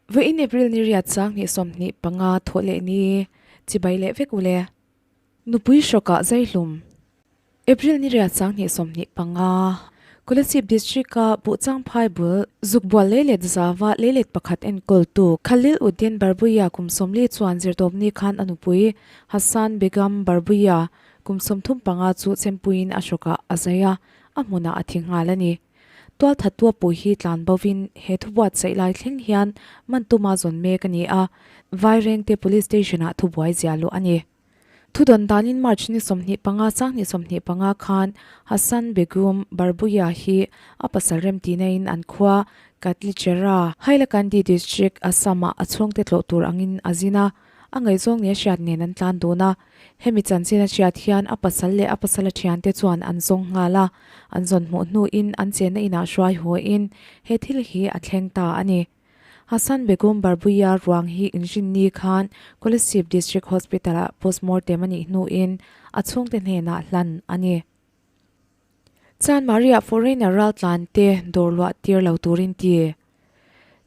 Vawiin April ni riat 2025 thawh leh ni chibai leh vek ule. Nupui hrawkah zaihlum. April ni riat 2025, Kolasib District-a Buhchangphai bul Zukbual leilet zava leilet pakhat enkawltu Khalil Uddin Barbuia kum 40 chuan zirtawpni khan a nupui Hassan Begum Barbuia kum 35 chu chempuiin a hrawkah a zai a, a hmunah a thi nghal a ni. Tualthattu a puh hi tlan bovin he thubuatsaih lai thleng hian man tuma zawn mek a ni a, Vairengte Police Station-ah thubuai ziah luh a ni. Thudawn danin March ni 25 2025 khan Hassan Begum Barbuya hi a pasal remtihna-in an khua Katlicherra, Hailakandi District, Assam-ah a chhungte tlawh tur angin a zin a, a ngaihzawng nia hriat nen an tlan dun a. Hemi chanchin a hriat hian a pasal leh a pasala thiante chuan an zawng nghal a, an zawn hmuh hnuin an chenna inah hruai hawiin he thil hi a thleng ta a ni. Hassan Begum Barbuia ruang hi inrinni khan Kolasib District Hospital-ah postmortem a nih hnuin a chhungte hnenah hlan a ni. Chanmari-ah foreigner raltlante dawr luah tir lo turin ti.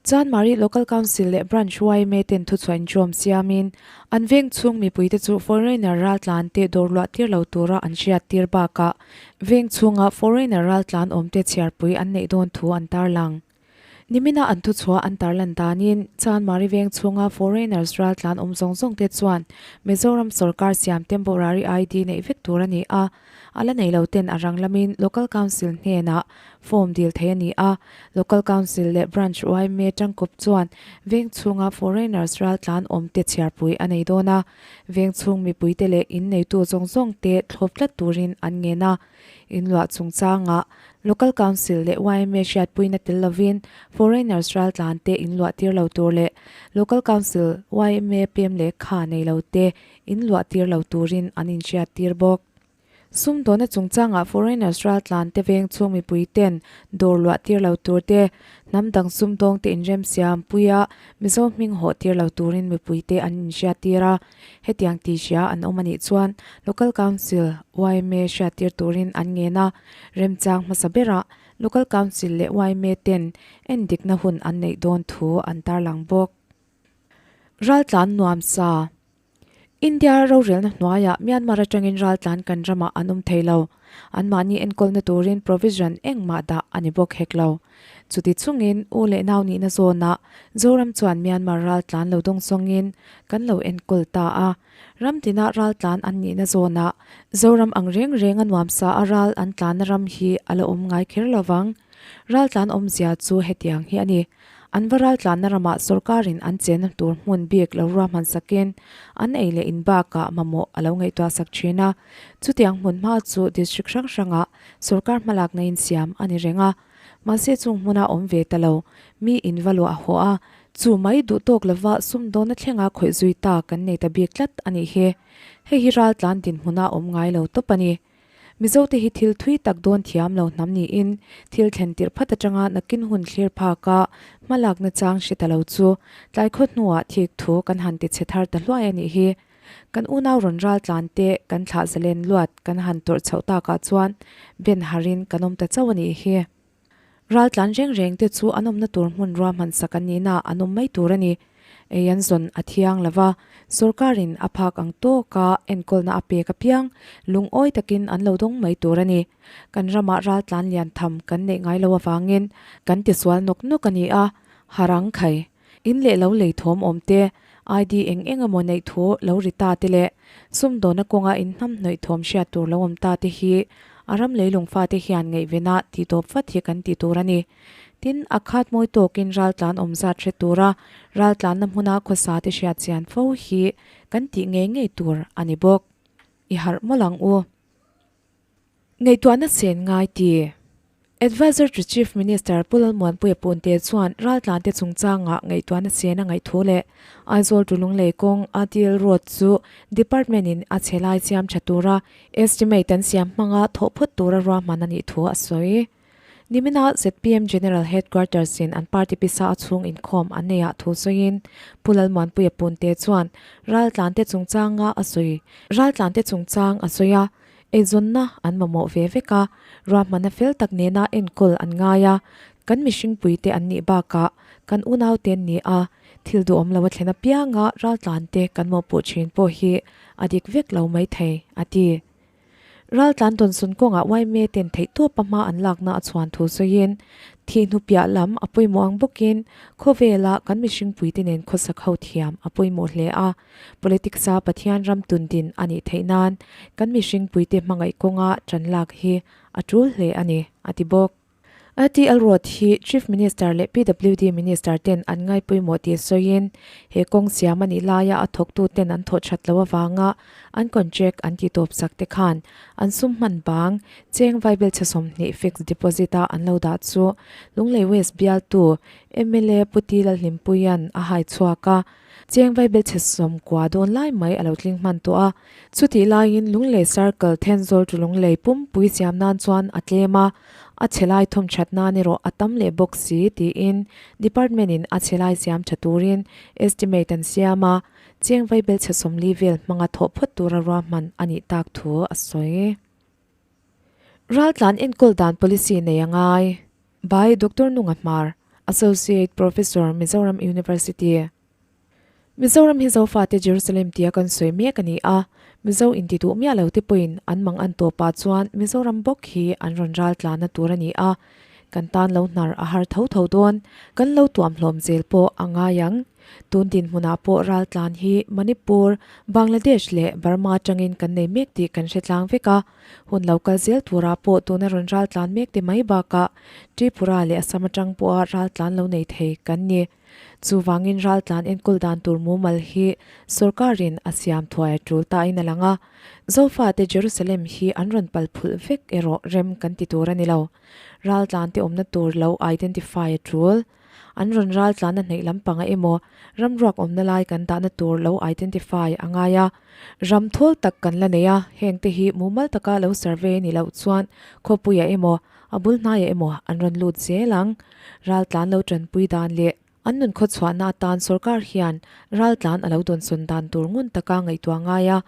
Chanmari Local Council leh Branch yma ten thuchhuah inṭawm siamin an veng chhung mipuite chu foreigner raltlante dawr luah tir lo tura an hriat tir bakah veng chhunga foreigner raltlan awmte chhiarpui an neih dawn thu an tarlang. Nimina an thuchhuah an tarlan danin Chanmari veng chhunga foreigners raltlan awm zawng zawng te chuan Mizoram sorkar siam temporary ID neih vek tur a ni a, a la nei lo ten a rang lamin Local Council hnenah form dil thei a ni a, Local Council leh Branch yma tangkawp chuan veng chhunga foreigners raltlan awm te chhiarpui a nei dawn a, veng chhung mipuite leh inneitu zawng zawng te thlawp tlat turin an ngen a. Inluah chungchangah Local Council leh yma hriatpuina tel lovin foreigners raltlan te inluah tir lo tur leh Local Council yma pem lehkha nei lo te inluah tir lo turin an inhriat tir bawk. Sumdawna chungchangah foreigners raltlan te veng chhung mipui ten dawr luah tir lo tur te, hnam dang sumdawng te inremsiam puia Mizo hming hawh tir lo turin mipui te an inhriat tir a. Hetiang tih hria an awm a nih chuan Local Council, yma hriattir turin an ngen a, remchang hmasa berah Local Council leh yma ten endikna hun an neih dawn thu an tarlang bawk. Raltlan nuamsa. India rorelna hnuaiah Myanmar atangin raltlan kan ramah an awm thei lo. Anmahni enkawlna turin provision engmah dah a ni bawk hek lo. Chuti chungin u leh nau nihna zawnah Zoram chuan Myanmar raltlan lo dawng sawngin kan lo enkawl ta a. Ram tinah raltlan an nihna zawnah Zoram ang reng reng a nuamsa a ral an tlanna ram hi a la awm ngai kher lo vang. Raltlan awmzia chu hetiang hi a ni. An va raltlanna ramah sorkarin an chenna tur hmun bik lo ruahman sakin an ei leh in bakah mamawh a lo ngaihtuah sak thin a. Chutiang hmun hma chu district hrang hrangah sorkar hmalakna in siam a ni reng a. Mahse chung hmuna awm ve ta lo, mi in va luah haw a, chu mai duh tawk lova sumdawnna thlenga khawih zui ta kan nei ta bik tlat a nih hi. Hei hi raltlan dinhmuna awm ngai lo tawp a ni. Mizote hi thil thui tak dawn thiam lo hnam niin thil thlen tirh phat atanga nakin hun thlir phaka hmalakna chang hre ta lo chu tlai khaw hnuah thik thu kan han ti chhe thar ta hluai a nih hi. Kan unau rawn ral tlan te kan thlah zalen luat kan han tawrh chhoh takah chuan ben harin kan awm ta chauh a nih hi. Ral tlan reng reng te chu an awmna tur hmun ruahman sak an nihna an awm mai tur a ni. Ei an zawn a thiang lo va, sorkarin a phak ang tawka enkawlna a pek apiang lungawi takin an lo dawng mai tur a ni. Kan ramah ral tlan lian tham kan neih ngai lo avangin kan tisual nawk nawk a ni a, harang khai. In leh lo lei thawm awm te, ID eng eng emaw neih thu lo ri ta te leh sumdawna kawnga inhnamhnawih thawm hriat tur lo awm ta te hi a ram leilung fate hian ngaihvena tih tawp vat hi kan ti tur a ni. Tin, a khat mawi tawkin raltlan awm zat hre tura raltlanna hmuna khawsa te hriat chian fo hi kan tih ngei ngei tur a ni bawk. I harh mawlh ang u. Ngaihtuahna sen ngai ti. Adviser to Chief Minister Pu Lalmuanpuia Punte chuan raltlante chungchangah ngaihtuahna sen a ngaih thu leh Aizawl to Lunglei kawng Adil Road chu Department in a chhe lai siam tha tura estimate an siam hmanga thawh phawt tura ruahman a nih thu a sawi. Nimina zpm General Headquarters in an party pisa a chhung inkhawm an neihah thu sawiin Pu Lalmuanpuia Punte chuan raltlante chungchanga a sawi raltlante chungchang a sawi a, Eizawnna an mamawh ve vek a, ruahmanna fel tak nena enkawl an ngai a, kan mihringpuite an nih bakah kan unaute an ni a, Thil duhawm lo a thlen apianga raltlante kan mawhpuh thin pawh hi a dik vek lo mai thei, a ti. Raltlan tawnsun kawngah yma ten theihtawpa hma an lakna a chhuan thu sawiin, thih hnu piah lam a pawimawh ang bawkin khawvela kan mihringpuite nen khawsak ho thiam a pawimawh hle a. Politics a Pathian ram tundin a nih theih nan kan mihringpuite hmangaih kawnga tan lak hi a tul hle a ni, a ti bawk. ATL Road hi Chief Minister leh PWD Minister ten an ngai pawimawh tih sawiin, he kawng siam a nih laia a thawktu ten an thawh that loh avanga an contract an titawp sak te khan an sum hman bang cheng vaibelchhe 20 fixed deposit a an lo dah chu Lunglei West bialtu mla Pu Ti Lalhlimpuia'n a hai chhuak a. Cheng vaibelchhe 90 dawn lai mai a lo tling hman tawh a, chutih laiin Lunglei Circle Thenzawl chu Lunglei pumpui siam nan chuan a tlem a, a chhe lai thawm that nan erawh a tam leh bawk si tiin Department in a chhe lai siam tha turin estimate an siam a, cheng vaibelchhe 40 vel hmanga thawh phawt tura ruahman a nih tak thu a sawi. Raltlan enkawl dan policy nei a ngai. By Doctor Nunga Hmar, Associate Professor, Mizoram University. Mizoram hi Zofate Jerusalem tia kan sawi mek a ni a, Mizo inti duh miah lo te pawhin an mang an tawp ah chuan Mizoram bawk hi an rawn ral tlanna tur a ni a, kan tan lo hnar a har tho tho dawn, kan lo tuam hlawm zel pawh a ngai ang. Tun dinhmunah pawh raltlan hi Manipur, Bangladesh leh Burma atangin kan nei mek tih kan hre tlang vek a. Hun lo kal zel turah pawh tuna rawn raltlan mek te mai bakah Tripura leh Assam atang pawha raltlan lo nei thei kan ni. Chuvangin raltlan enkawl dan tur mumal hi sorkarin a siam thuai a tul tain a lang a. Zofate Jerusalem hi an rawn pal phulh vek erawh rem kan ti tur a ni lo. Raltlan te awmna tur lo identify a tul. An rawn ral tlanna hnaih lampanga emaw ramruak awmna lai kan dahna tur lo identify a ngai a. Ram thawl tak kan la nei a, hengte hi mumal taka lo survey ni loh chuan khawpuiah emaw a bul hnaiah emaw an rawn lut zel ang. Ral tlan lo tanpui dan leh an nun khawchhuahna atan sorkar hian ral tlan a lo dawnsawn dan tur ngun taka ngaihtuah ngai a.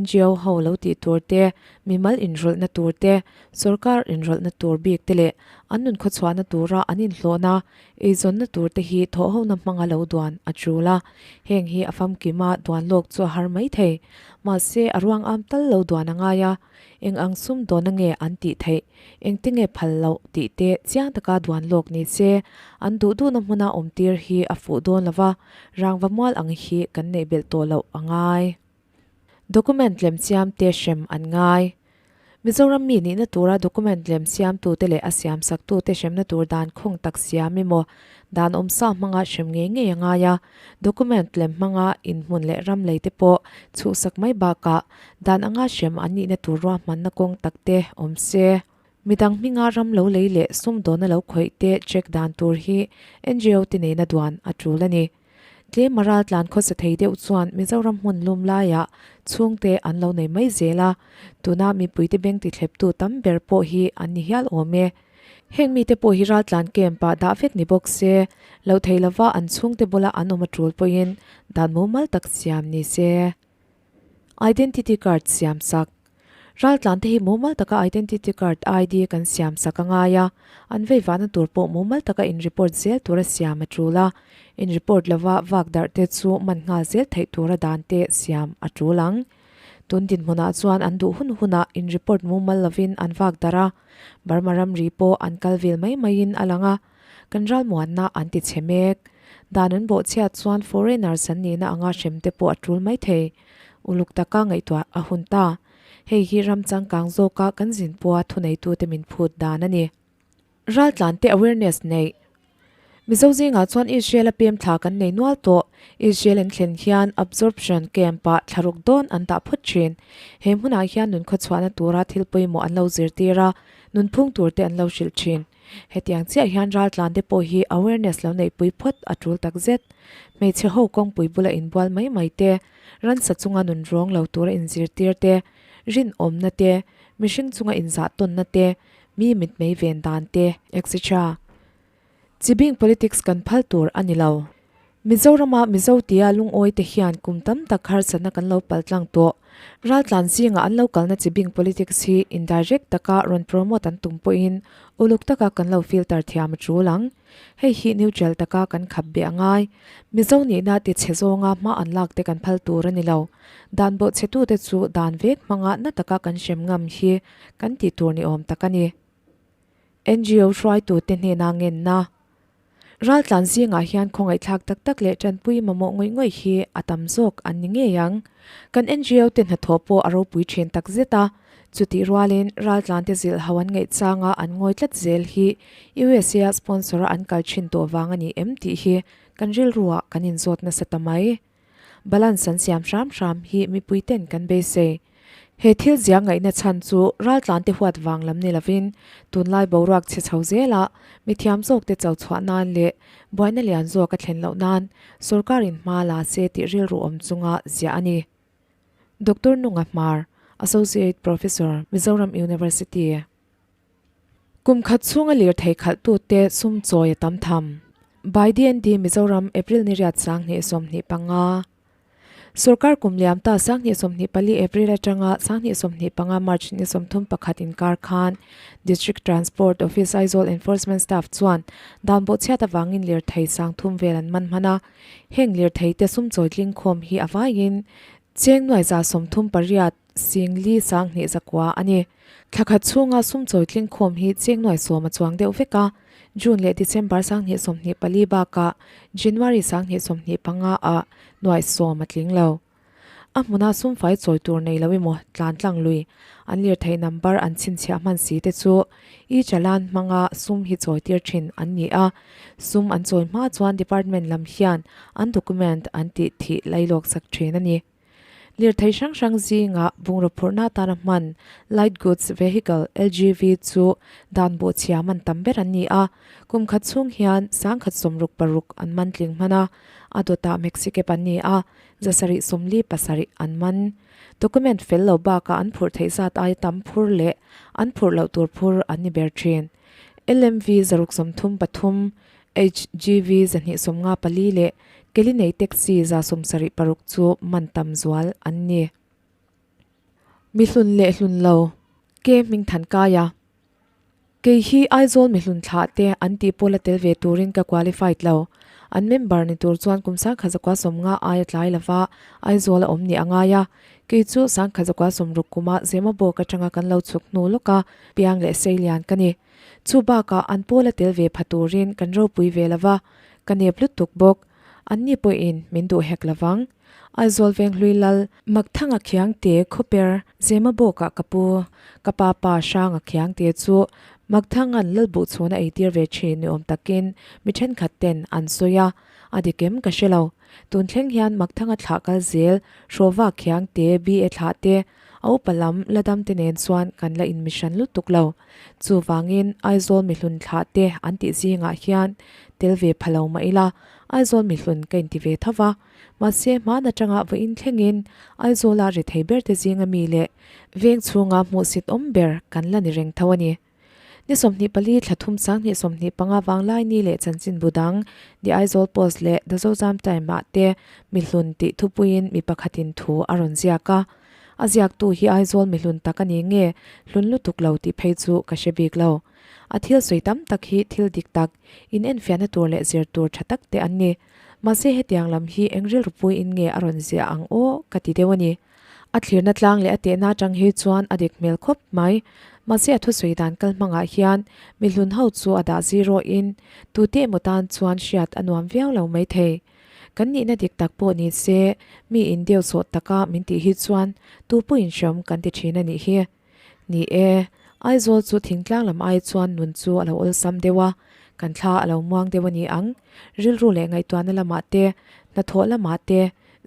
NGO ho lo tih tur te, mimal inrawlhna tur te, sorkar inrawlhna tur bik te leh an nun khawchhuahna tura an inhlawhna, eizawnna tur te hi thawhhona hmanga lo duan a tul a. Heng hi a famkima duan lawk chu a har mai thei. Mahse, a ruang am tal lo duan a ngai a. Eng ang sum dawna nge an tih theih, engte nge phal loh tih te chiang taka duan lawk ni se, an duh duhna hmuna awmtir hi a fuh dawn lo va, rangva mual ang hi kan neih belh tawh loh a ngai. Document lem siam te hrem an ngai. Mizoram mi nihna tura document lem siamtute leh a siamsaktute hremna tur dan khawng tak siam emaw, dan awmsa hmanga hrem ngei ngei a ngai a. Document lem hmanga inhmun leh ram lei te pawh chhuhsak mai bakah dan anga hrem an nihna tur ruahmanna kawng tak te awm se. Midang hminga ram lo lei leh sumdawna lo khawih te check dan tur hi NGO te nena duan a tul a ni. Tlem a raltlan khawsa thei deuh chuan Mizoram hmun lum laiah chhungte an lo nei mai zel a, tuna mipuite beng tithleptu tam ber pawh hi an ni hial awm e. Heng mite pawh hi raltlan camp ah dah vek ni bawk se, loh thei lova an chhungte bula an awm a tul pawhin dan mumal tak siam ni se. Identity card siam sak. Raltlan te hi mumal taka identity card, ID, kan siam sak a ngai a, an vei vahna tur pawh mumal taka in report zel tura siam a tul a, in report lova vak darh te chu man nghal zel theih tura dan te siam a tul ang. Tun dinhmunah chuan an duh hun hunah in report mumal lovin an vak darh a, Burma ramri pawh an kal vel mai maiin a lang a, kan ralmuanna an ti chhe mek. Dan an bawhchhiat chuan foreigners an nihna anga hrem te pawh a tul mai thei. Uluk taka ngaihtuah a hun ta. Hei hi ram changkang zawka kan zinpua thuneitute min phut dan a ni. Raltlante awareness neih. Mizo zingah chuan Israel a pem thla kan nei nual tawh. Israel an thlen hian absorption camp ah thlaruk dawn an dah phawt thin. He hmunah hian nun khawchhuahna tura thil pawimawh an lo zirtir a, nunphung tur te an lo hrilh thin. Hetiang chiah hian raltlan te pawh hi awareness lo neihpui phawt a tul tak zet. Hmeichhe ho kawngpui bula inbual mai mai te, ransa chunga nun rawng lo tura inzirtir te, rinawmna te, mihring chunga inzahtawnna te, mi mitmei ven dan te, etc. Chibing politics kan phal tur a ni lo. Mizorama Mizo tia lungawi te hian kum tam tak harsatna kan lo paltlang tawh. Raltlan zinga an lo kalna chi bing politics hi indirect taka rawn promote an tum pawhin uluk taka kan lo filter thiam a tul ang. Hei hi neutral taka kan khap beh a ngai. Mizo nihna ti chhe zawnga hma an lak te kan phal tur a ni lo. Dan bawh chhetute chu dan vek hmanga na taka kan hrem ngam hi kan tih tur ni awm tak a ni. NGO hruaitute hnena ngenna. Raltlan zingah hian khawngaihthlak tak tak leh tanpui mamawh ngawih ngawih hi a tam zawk an ni ngei ang. Kan NGO te hnathawh pawh a ropui thin tak zet a, chutih rualin raltlan te zilh ho an ngaih changa an ngawi tlat zel hi USA a sponsor a an kal thin tawh vang a ni em tih hi kan rilruah kan inzawt nasa ta mai. Balance an siam hram hram hi mipui ten kan beisei. He thil zia ngaihna chhan chu raltlan te huat vang lam ni lovin tunlai boruak chhe chho zela mithiam zawk te cho chhuah nan leh buaina lian zawk a thlen loh nan sorkar in hma la se tih rilru awm chunga ziah a ni. Doctor Nunga Hmar, Associate Professor, Mizoram University. Kum khat chhunga lirthei khalhtute sum chawi a tam tham. By DND Mizoram April ni riat 2025. Sorkar kum liam ta 2024 April atanga 2025 March ni 31 inkar khan District Transport Office Aizawl Enforcement Staff chuan dan bawhchhiat avangin lirthei 30 vel an man hman a. Heng lirthei te sum chawi tling khawm hi a vaiin cheng nuai 38 Singli 20 zakua a ni. Thla khat chhunga sum chawi tling khawm hi cheng nuai sawm a chuang deuh vek a, June leh December 2024 bakah January 2025 ah nuai sawm a tling lo. A hmuna sum fai chawi tur nei lo emaw tlan tlang lui an lirthei number an chhinchhiah hman si te chu e-challan hmanga sum hi chawi tir thin an ni a, sum an chawi hma chuan department lam hian an document an tih thih lailawk sak thin a ni. Lirthei hrang hrang zingah bungraw phurhna atana hman Light Goods Vehicle, LGV, chu dan bawhchhia man tam ber an ni a, kum khat chhung hian 166 an man tling hman a, a dawtah Maxicab an ni a, 747 an man. Document fel lo bakah an phurh theih zat aia tam phur leh an phurh loh tur phur an ni ber thin. LMV 633, HGV 254 leh Kelinei taxi 76 chu man tam zual an ni. Mihlun leh hlun lo, Ke hming than kai a. Kei hi Aizawl mihlun thlah te an tih pawla tel ve turin ka qualified lo. An member ni tur chuan kum 1950 aia tlai lova Aizawl a awm ni a ngai a. Kei chu 1960 kuma Zemabawk atanga kan lo chhuk hnu lawka piang leh seilian ka ni. Chu bakah an pawla tel ve pha turin kan ropui ve lova, ka nep lutuk bawk. Anni pawhin min duh hek lovang. Aizawl Venghlui Lal, Makthanga Khiangte Khawper Zemabawkah ka pu, ka pa pa Hranga Khiangte chu Makthanga'n Lalbuhchhuna eitir ve thin ni awm takin mi thenkhat ten an sawi a, a dik em ka hre lo. Tun thleng hian Makthanga thlah kal zel, Hrawva Khiangte BA thlah te, A upa lam la dam te nen chuan kan la inmihran lutuk lo. Chuvangin Aizawl mihlun thlah te an tih zingah hian tel ve pha lo mah ila, Aizawl mihlun ka inti ve tho va. Mahse hmaan atanga vawiin thlengin Aizawla rethei ber te zinga mi leh veng chhunga hmuhsit awm ber kan la ni reng tho a ni. Ni 24 thla thum 2025 vanglai ni leh chanchin bu dang The Aizawl Post leh The Zozam Time ah te mihlun tih thupuiin mi pakhatin thu a rawn ziak a. A ziaktu hi Aizawl mihlun tak a ni nge hlun lutuk lo tih phei chu ka hre bik lo. A thil sawi tam tak hi thil dik tak, in enfiahna tur leh zir tur tha tak te an ni. Mahse hetiang lam hi eng rilru puiin nge a rawn ziah ang aw ka ti deuh a ni. A thlirna tlang leh a tehna atang hi chuan a dik hmel khawp mai. Mahse a thusawi dan kal hmangah hian mihlun ho chu a dah zero in tute emaw tan chuan hriat a nuam viau lo mai thei. Kan nihna dik tak pawh ni se mi in deu sawh taka min tih hi chuan tu pawhin hreawm kan ti thin a nih hi. Ni e, Aizawl chu thingtlang lam ai chuan nun chu a lo awlsam deuh a, kan thla a lo muang deuh a ni ang. Rilru leh ngaihtuahna lamah te, hnathawh lamah te,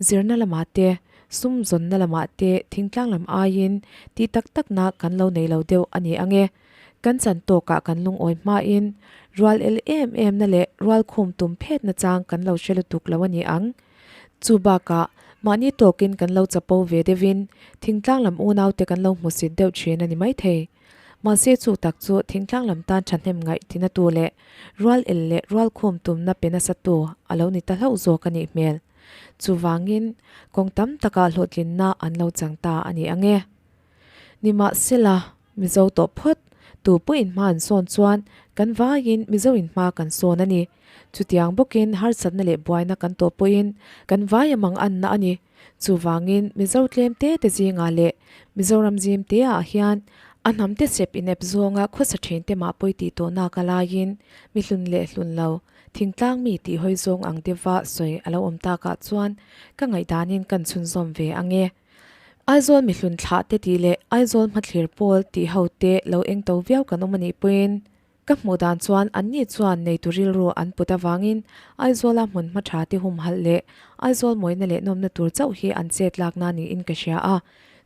zirna lamah te, sum zawnna lamah te thingtlang lam aiin tih tak takna kan lo nei lo deuh a ni ang e. Kan chan tawkah kan lungawi hmain rual el em emna leh rual khum tum phetna chang kan lo hre lutuk lo a ni ang. Chu bakah mahni tawkin kan lo chapo ve deuhin thingtlang lam unaute kan lo hmusit deuh thin a ni maithei. Mahse chu tak chu thingtlang lam tan thahnem ngaih tinatu leh rual el leh rual khum tumna pe nasa tu a lo ni ta hlauh zawk a nih hmel. Chuvangin kawng tam takah hlawhtlinna an lo chang ta a ni ang e. Nimahsela, Mizo tawh phawt, tu pawhin hma an sawn chuan kan vaiin Mizo in hma kan sawn a ni. Chutiang bawkin harsatna leh buaina kan tawh pawhin kan vai a mang anna a ni. Chuvangin Mizo tlem te te zingah leh Mizoram zim te ah hian a hnam te sep inep zawnga khawsa thin te mah pawi tih tawhnak a laiin mi hlun leh hlun lo thingtlang mi tih hawi zawng ang deuha sawi a lo awm takah chuan ka ngaihdanin kan chhunzawm ve ang e. Aizawl mihlun thlah te tih leh Aizawl hmathlir pawl tih ho te lo eng to viau kan awm a nih pawhin ka hmuh dan chuan anni chuan neitu rilru an put avangin Aizawla hmun hma tha te humhalh leh Aizawl mawina leh nawmna tur chauh hi an chet lakna niin ka hria a,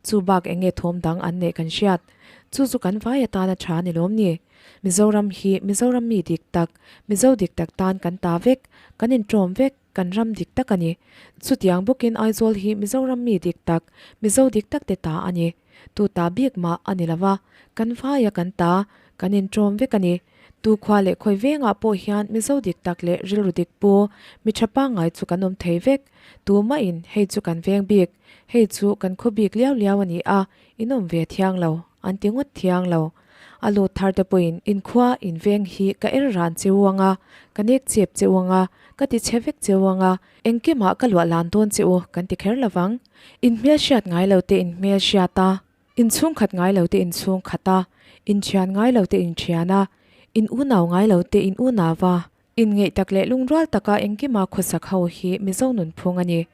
chu bak eng nge thawm dang an neih kan hriat? Chu chu kan vai atana tha ni lawm ni? Mizoram hi Mizoram mi dik tak, Mizo dik tak tan kan ta vek, kan inṭawm vek. Kan ram dik tak a ni. Chutiang bawkin Aizawl hi Mizoram mi dik tak, Mizo dik tak te ta a ni. Tu ta bik mah a ni lo va, kan vaia kan ta, kan inṭawm vek a ni. Tu khua leh khawi vengah pawh hian Mizo dik tak leh rilru dik pu, mi ṭha pangngai chu kan awm thei vek. Tu mahin hei chu kan veng bik, hei chu kan khaw bik liau liau a ni a, in awm ve thiang lo, an ti ngawt thiang lo. A lut thar te pawhin inkhua inveng hi ka er ran che u anga, ka nek chep che u anga, ka ti chhe vek che u anga, engkimah ka luah lan dawn che u kan ti kher lovang. In hmelhriat ngai lo te in hmelhriat a, in chhungkhat ngai lo te in chhungkhat a, in thian ngai lo te in thian a, in unau ngai lo te in unau a, Inngeih tak leh lungrual taka engkima khawsak ho hi Mizo nunphung a ni.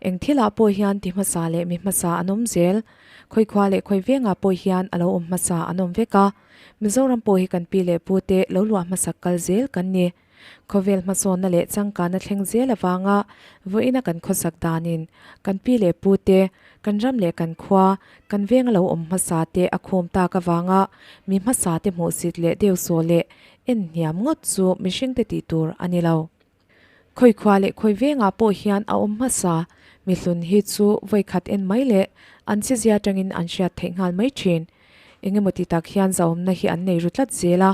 Eng thilah pawh hian ti hmasa leh mi hmasa an awm zel. Khawikhua leh khawi vengah pawh hian a lo awm hmasa an awm vek a. Mizoram pawh hi kan pi leh pu te lo luah hmasak kal zel kan ni. Khawvel hmasawnna leh changkanna thleng zel avanga vawiina kan khawsak danin kan pi leh pu te, kan ram leh kan khua, kan venga lo awm hmasa te a khum tak avanga mi hmasa te hmuhsit leh deuhsawh leh En hniam ngawt chu mihringte tih tur a ni lo. Khawikhua leh khawi vengah pawh hian a awm hmasa, mihlun hi chu vawikhat en mai leh an chizia atangin an hriat theih nghal mai thin. Engemaw ti tak hian zahawmna hi an nei ru tlat zel a,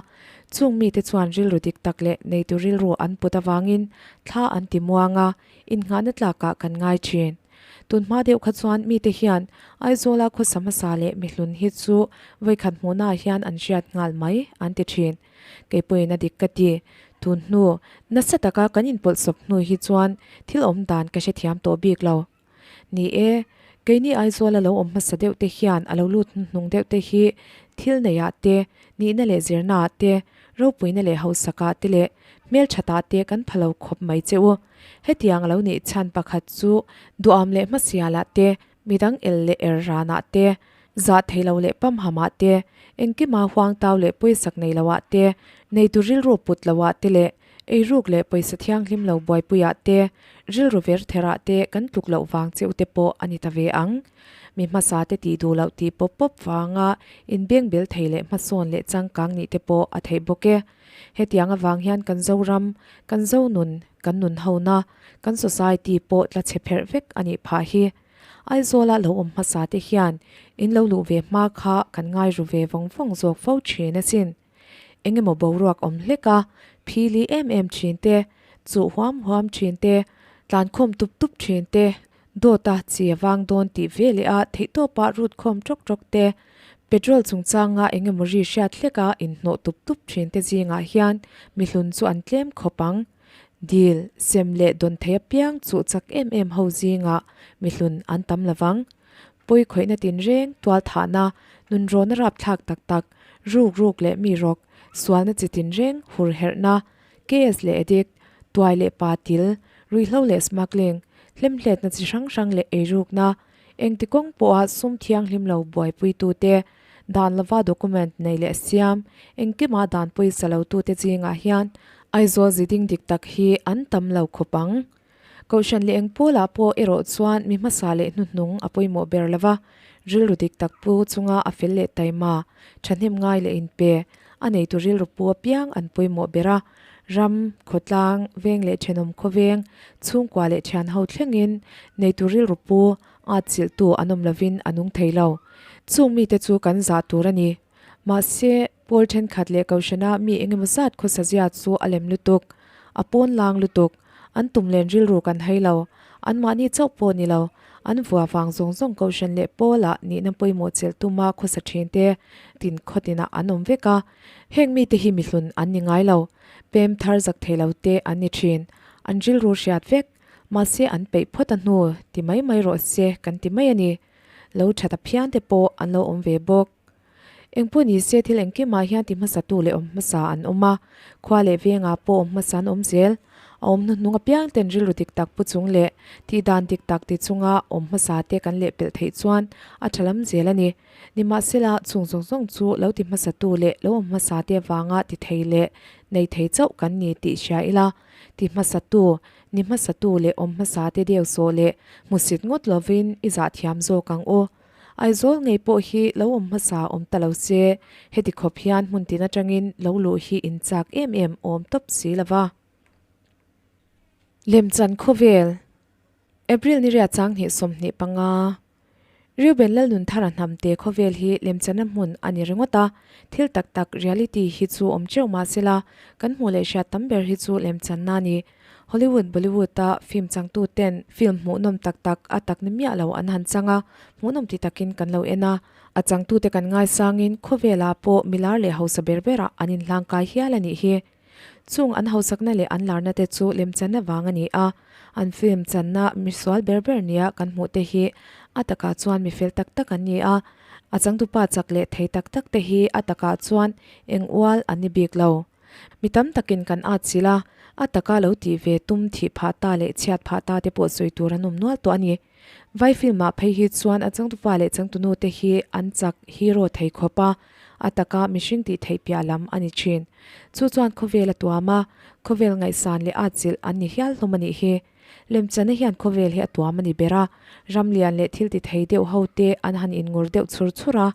chung mite chuan rilru dik tak leh neitu rilru an put avangin thla an ti muang a, innghahna tlakah kan ngai thin. Tun hma deuh kha chuan mite hian Aizawla khawsa hmasa leh mihlun hi chu vawikhat hmuhnaah hian an hriat nghal mai an ti thin. Kei pawhin a dik ka ti. Tun hnu, nasa taka kan inpawlhsawp hnu hi chuan thil awm dan ka hrethiam tawh bik lo. Ni e, keini Aizawla lo awm hmasa deuh te hian a lo lut hnuhnung deuh te hi thil neiah te, nihna leh zirnaah te, ropuina leh hausakah te leh hmelthatah te kan pha lo khawp mai che u. Hetiang a lo nih chhan pakhat chu duham leh hmasialah te, midang el leh er ranah te, zah thei lo leh pamhamah te, engkima huangtau leh pawisak nei loah te, neitu rilru put loah te leh eiruk leh pawisa thianghlim lo buaipuiah te, rilru ver therah te kan tluk loh vang cheu te pawh a ni ta ve ang. Mi hmasa te tih duh loh tih pawp pawp vanga inbengbel thei leh hmasawn leh changkang nih te pawh a theih bawk e. Hetiang avang hian kan Zoram, kan Zonun, kan nun hona, kan society pawh tla chhe pherh vek a nih phah hi. Aizawla lo awm hmasa te hian in lo luh ve hma kha kan ngai ru ve vawng vawng zawk fo thin asin. Engemaw boruak awm hlek a, phili em em thin te, chuh huam huam thin te, tlankhawm tup tup thin te, Dawta chi a vang dawn tih ve leh a theihtawpa rut khawm tawk tawk te, petrol chungchanga eng emaw ri hriat hleka inhnawh tup tup thin te zingah hian mihlun chu an tlem khawp ang. Dil, sem leh dawn thei apiang chuh chak em em ho zingah mihlun an tam lovang. Pawi khawihna tinreng, tualthahna, nunrawna rapthlak tak tak, ruk ruk leh mi rawk, sualna chi tinreng, hurherhna, KS leh addict, tuai leh pa til, ruihhlo leh smuggling, hlemhletna chi hrang hrang leh eirukna, engti kawng pawha sum thianghlim lo buaipuitute, dan lova document nei leh siam, engkima dan pawisa lotute zingah hian Aizawl ziding dik tak hi an tam lo khawp ang. Kohhran leh eng pawlah pawh erawh chuan mi hmasa leh hnuhnung a pawimawh ber lova, rilru dik tak pu chunga a fel leh taima, thahnem ngai leh inpe, a neitu rilru pu apiang an pawimawh ber a. Ram, khawtlang, veng leh thenawm khawveng, chhungkua leh thian ho thlengin neitu rilru pu at chilhtu an awm lovin a nung thei lo. Chung mite chu kan zah tur a ni. Mahse, pawl thenkhat leh Kohhrana mi engemaw zat khawsa zia chu a lem lutuk, a pawn lang lutuk, an tum len rilru kan hai lo, anmahni chauh pawh ni lo, an vua vang zawng zawng Kohhran leh pawlah nihna pawimawh chelh tuma khawsa thin te tin khawtinah an awm vek a, heng mite hi mihlun an ni ngai lo, pem thar zak thei lo te an ni thin, an rilru hriat vek, mahse an peih phawt a hnu ti mai mai rawh se kan ti mai a ni. Lo that a phian te pawh an lo awm ve bawk. Engpawh ni se thil engkimah hian ti hmasatu leh awm hmasa an awm a, khua leh vengah pawh awm hmasa an awm zel. A awm hnuhnung apiang ten rilru dik tak pu chung leh tih dan dik tak ti chunga awm hmasa te kan leh pelh theih chuan a tha lam zel a ni. Nimahsela, chung zawng zawng chu lo ti hmasatu leh lo awm hmasa te avanga ti thei leh nei thei chauh kan ni tih hria ila, ti hmasatu, ni hmasatu leh awm hmasa te deu sawh leh hmusit ngawt lovin i zah thiam zawk ang u. Aizawl ngei pawh hi lo awm hmasa awm ta lo se, heti khawp hian hmun tin atangin lo luh hi in chak em em awm tawp si lo va. Lemchan khawvel, April ni riat changhnih 25. Reuben Lalnunthara hnamte khawvel hi lemchana hmun a ni ringawt a, thil tak tak, reality, hi chu awm teuh mah sela, kan hmuh leh hriat tam ber hi chu lemchanna a ni. Hollywood, Bollywood-a film changtuten film hmuhnawm tak tak a tak ni miah lo an han chang a, hmuhnawm ti takin kan lo en a. A changtute kan ngaisangin khawvelah pawh milar leh hausa ber berah an inhlangkai hial a nih hi. Chung an hausakna leh an larna te chu lemchanna vang a ni a, an film channa misual ber ber nia kan hmuh te hi a takah chuan mi fel tak tak an ni a, a changtupa chak leh thei tak tak te hi a takah chuan eng ual an ni bik lo. Mi tam takin kan at chilh a, a taka lo tih ve tum thih phah ta leh chhiat phah ta te pawh sawi tur an awm nual tawh a ni. Vai film ah phei hi chuan a changtupa leh changtunu te hi an chak hero thei khawp a, a taka mihring tih theih piah lam a ni thin. Chu chuan khawvel a tuam a, khawvel ngaihsan leh atchilh an ni hial hlawm a nih hi. Lemchana hian khawvel hi a tuam a ni ber a, ram lian leh thil ti thei deuh ho te an han inngur deuh chhur chhur a,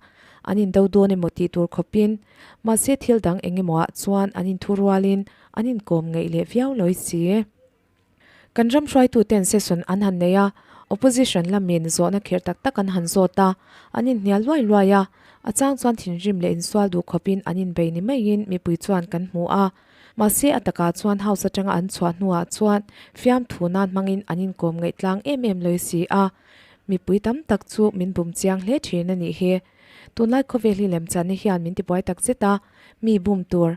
an indo dawn emaw tih tur khawpin, mahse thil dang eng emaw ah chuan an inthu rualin an inkawm ngeih leh viau lawi si. Kan ram hruaituten session an han nei a, opposition lamin zawhna kher tak tak an han zawt a, an inhnial luai luai a, a chang chuan thinrim leh insual duh khawpin an inbei ni maiin mipui chuan kan hmu a. Mahse a takah chuan house atanga an chhuah hnuah chuan fiamthu nan hmangin an inkawm ngaih tlang em em lawi si a, mipui tam tak chu min bum chiang hle thin a nih hi. Tunlai khawvel hi lemchanna hian min tibuai tak zet a, mi bum tur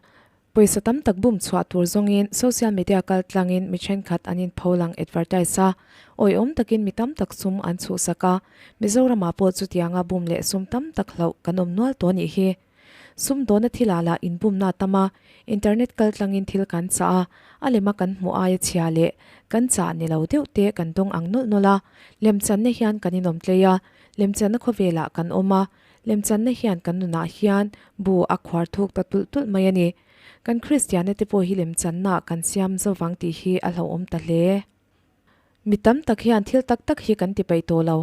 Pawisa tam tak bum chhuah tur zawngin social media kal tlangin mi thenkhat an inpho lang advertise a, awihawm takin mi tam tak sum an chhuhsak a, Mizoramah pawh chutianga bum leh sum tam tak hlauh kan awm nual tawh nih hi. Sum dawna thilah lah inbumna a tam a, internet kal tlangin thil kan chah a, a lema kan hmuh aia chhia leh kan chah ni lo deuh te kan dawng ang nawlh nawlh a, lemchanna hian kan inawm tlei a, lemchanna khawvelah kan awm a, Lemchanna hian kan nunah hian bu a khuar thuk ta tulh tulh mai a ni. Kan Kristianna te pawh hi lemchannaah kan siam zovang tih hi a hlauhawm ta hle. Mi tam tak hian thil tak tak hi kan ti peih tawh lo.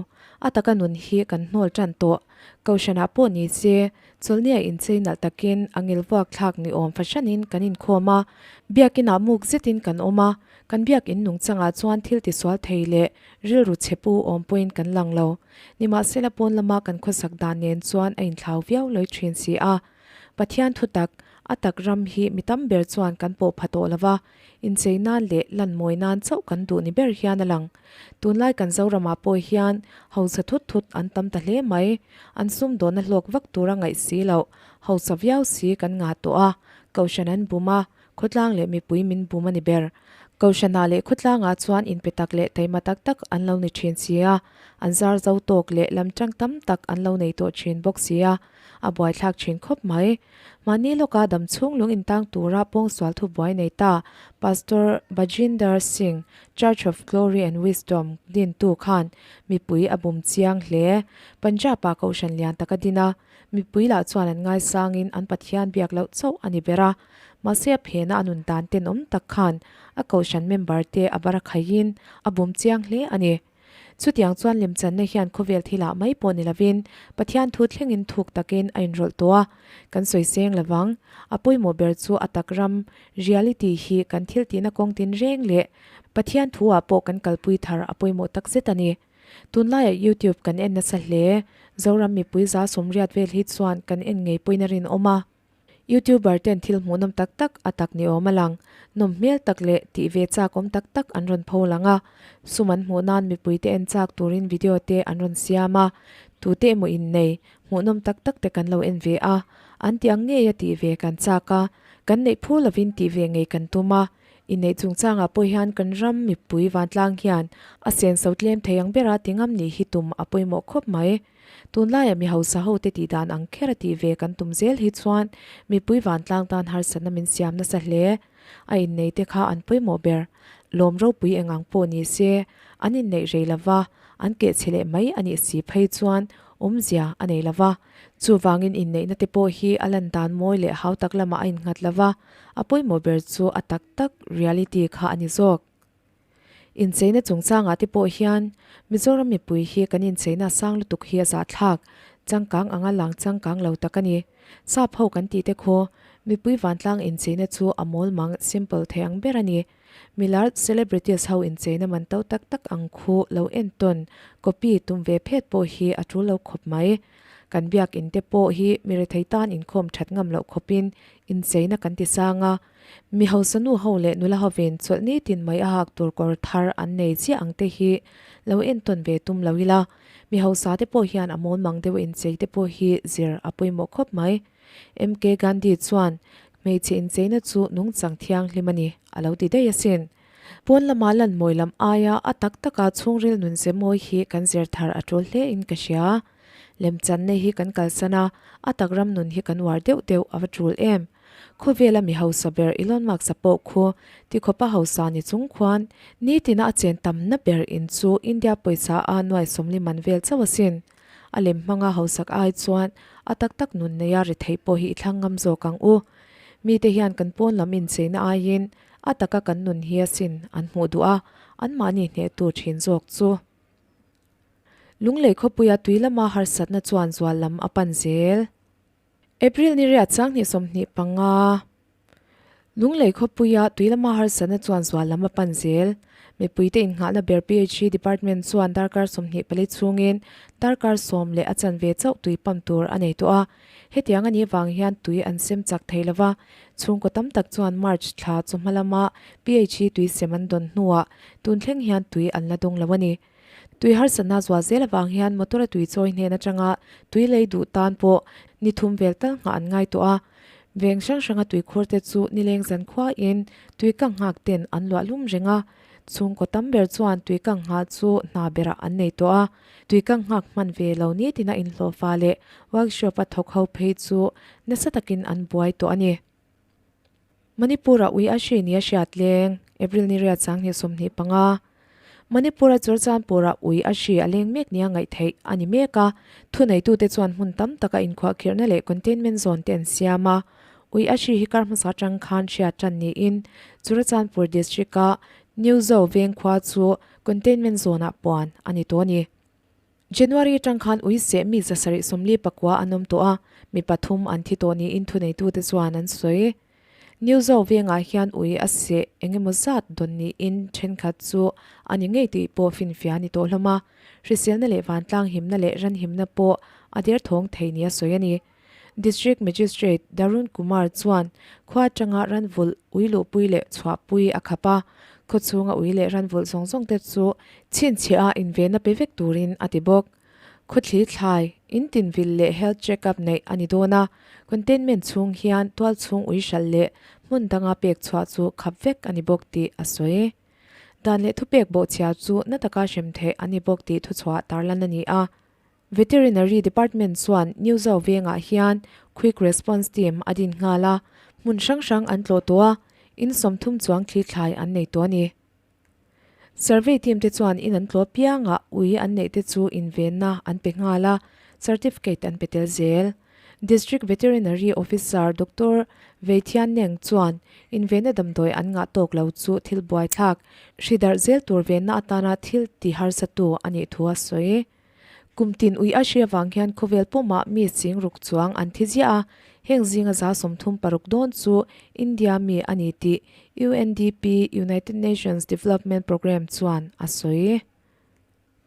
A taka nun hi kan hnawl tan tawh. Kohhranah pawh ni se, chawlhnia inchei nalh takin a ngil vuak thlak ni awm fahranin kan inkhawm a, biakinah muk zetin kan awm a, kan biakin nungchangah chuan thil tisual thei leh rilru chhe pu awm pawhin kan lang lo. Nimahsela pawn lama kan khawsak dan nen chuan a inthlau viau lawih thin si a. Pathian thutak, a tak ram hi mi tam ber chuan kan pawh pha tawh lova, inchei nan leh lan mawi nan chauh kan duh ni ber hian a lang. Tunlai kan Zoramah pawh hian hausa thut thut an tam ta hle mai. An sumdawnna hlawk vak tura ngaih si loh, hausa viau si kan ngah tawh a, kohhran an bum a, Khawtlang leh mipui min bum a ni ber. Kohhranah leh khawtlangah chuan inpe tak leh taima tak tak an lo ni thin si a, an zar zo tawk leh lam tang tam tak an lo nei tawh thin bawk si a, a buaithlak thin khawp mai. Mahni lawka dam chhung lung intang tura pawngsual thu buai nei ta Pastor Bajinder Singh, Church of Glory and Wisdom dintu khan mipui a bum chiang hle. Punjab-ah kohhran lian tak a din a, mipui lah chuan an ngaisangin an Pathian biak loh chauh a ni ber a. Mahse a phena a nun dan tenawm tak khan a kohhran member te a bar a khaihin a bum chiang hle a ni. Chutiang chuan lemchanna hian khawvel thilah mai pawh ni lovin Pathian thu thlengin thuk takin a inrawlh tawh a, kan sawi seng lovang. A pawimawh ber chu a tak ram, reality, hi kan thil tihna kawng tin reng leh Pathian thu ah pawh kan kalpui thar a pawimawh tak zet a ni. Tunlaiah YouTube kan en nasa hle. Zoram mipui 180 vel hi chuan kan en ngei pawhin a rinawm a. Youtuber ten thil hmuhnawm tak tak a tak ni awm a lang. Nawm hmel tak leh tih ve chak awm tak tak an rawn pho lang a. Sum an hmuh nan mipuite en chak turin video te an rawn siam a. Tute emaw innei, hmuhnawm tak tak te kan lo en ve a. An tih ang ngei a tih ve kan chak a. Kan neih phur lovin tih ve ngei kan tum a. Inneih chungchangah pawh hian kan ram mipui vantlang hian a senso tlem thei ang bera ti ngam nih hi tum a pawimawh khawp mai. Tunlaiah mi hausa hote tih dan ang kher a tih ve kan tum zel hi chuan mipui vantlang tan harsatna min siam nasa hle. A inneite kha an pawimawh ber. Lawm ropui eng ang pawh ni se, an inneih rei lova, an kehchhe leh mai a nih si phei chuan awmzia a nei lova. Chuvangin inneihna te pawh hi a lan dan mawi leh hau tak lamah a innghat lova, a pawimawh ber chu a tak tak, reality, kha a ni zawk. Incheina chungchangah te pawh hian Mizoram mipui hi kan incheina sang lutuk hi a zahthlak, changkang anga lang changkang lo tak a ni. Sap ho kan tih te khaw, mipui vantlang incheina chu a mawl mang, simple, thei ang ber a ni. Milar, celebrities, ho incheina man to tak tak ang khu lo entawn, copy, tum ve phet pawh hi a tul lo khawp mai. Kan biakin te pawh hi mi rethei tan inkhawm that ngam loh khawpin incheina kan ti sang a. Mi hausa nu ho leh nula hovin chawlh nitin mai a hak tur kawr thar an nei chiah ang te hi lo entawn ve tum lo ila, mi hausa te pawh hian a mawl mang deuh inchei te pawh hi zir a pawimawh khawp mai. MK Gandhi chuan, Hmeichhe incheina chu nungchang thianghlim a ni, a lo ti daih asin. Pawn lama lan mawi lam aia a tak taka chhungril nun ze mawi hi kan zir thar a tul hle in ka hria. Lemchanna hi kan kalsan a, a tak ram nun hi kan uar deuh deuh a va tul em. Khawvela mi hausa ber Elon Musk-a pawh khu tikhawpa hausa ni chung khuan nitina a chen tamna ber in chu India pawisa a nuai 40 man vel chauh asin. A lem hmanga hausak ai chuan a tak tak nun neia ri theih pawh hi i thlang ngam zawk ang u. Mite hian kan pawn lam incheina aiin a taka kan nun hi asin an hmuh duh a, anmahni hnehtu thin zawk chu. Lunglei khawpuia tui lama harsatna chuan zual lam a pan zel. April ni riat 2025, Lunglei khawpuia tui lama harsatna chuan zual lam a pan zel. Mipuite innghahna ber PHE Department chuan darkar 24 chhungin darkar sawm leh a chanve chauh tui pump tur a nei tawh a. Hetiang a nih vang hian tui an sem chak thei lova, chhungkaw tam tak chuan March thla chu hma lama PHE tui sem an dawn hnuah tun thleng hian tui an la dawng lo a ni. Tui harsatna zual zel avang hian motor a tui chawi hnen atanga tui lei duh tan pawh ni thum vel tal nghah an ngai tawh a. Veng hrang hranga tui khur te chu nileng zan khuain tui kang nghak ten an luah lum reng a. Chhungkaw tam ber chuan tui kang nghah chu hna berah an nei tawh a. Tui kang nghak hman ve lo nitina inhlawhfa leh workshop a thawk ho phei chu nasa takin an buai tawh a ni. Manipur-a ui a hri nia hriat leng, April ni riat 2025. Manipur-a Churachandpur-ah ui a hri a leng mek nia ngaih theih a ni mek a, thuneitute chuan hmun tam taka inkhuahkhirhna leh containment zone te an siam a. Ui a hri hi kar hmasa atang khan hriat tan niin Churachandpur district-a New Zo veng khua chu containment zone-ah puan a ni tawh a ni. January atang khan ui seh mi 749 an awm tawh a, mi pathum an thi tawh niin thuneitute chuan an sawi. New Zo vengah hian ui a seh eng emaw zat dawn niin thenkhat chu a ni ngei tih pawh finfia a ni tawh hlawm a, hriselna leh vantlang himna leh ran himna pawh a derthawng thei nia sawi a ni. District Magistrate Darun Kumar chuan khua atanga ranvulh ui luhpui leh chhuahpui a khap a, khaw chhunga ui leh ranvulh zawng zawng te chu chhinchhiah a invenna pe vek turin a ti bawk. Khawthli thlai, in tinvil leh health check up neih a ni dawn a, containment chhung hian tual chhung ui hralh leh hmun danga pek chhuah chu khap vek a ni bawk tih a sawi. Dan leh thupek bawhchhia chu na taka hrem theih a ni bawk tih thuchhuah tarlan a ni a. Veterinary Department chuan New Zo vengah hian Quick Response Team a din nghal a, hmun hrang hrang an tlawh tawh a, in 30 chuang thli thlai an nei tawh a ni. Survey team te chuan in an tlawh piangah ui an neih te chu invenna an pe nghal a, certificate an pe tel zel. District Veterinary Officer Doctor Veithian Neng chuan invenna damdawi an ngah tawk lo chu thil buaithlak, hri darh zel tur venna atana thil ti harsatu a nih thu a sawi. Kum tin ui a hria vang hian khawvel pumah mi ching ruk chuang an thi ziah a, heng zinga 36 dawn chu India mi a ni tih UNDP, United Nations Development Programme, chuan a sawi.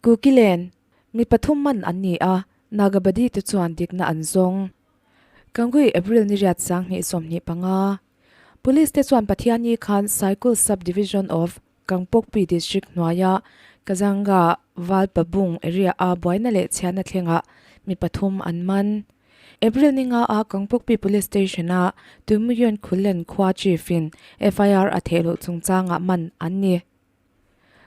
Kukilen, Mi pathum man an ni a, Nagabadi te chuan dikna an zawng. Kangui April ni riat 2025. Police te chuan Pathianni khan Saikul Sub-Division of Kangpokpi District hnuaia Kazanga Valpabung area a buaina leh chhiatna thlengah mi pathum an man. April ni nga a Kangpokpi Police Station a Tuimuion Khullen khua Chief in FIR a thehluh chungchangah man an ni.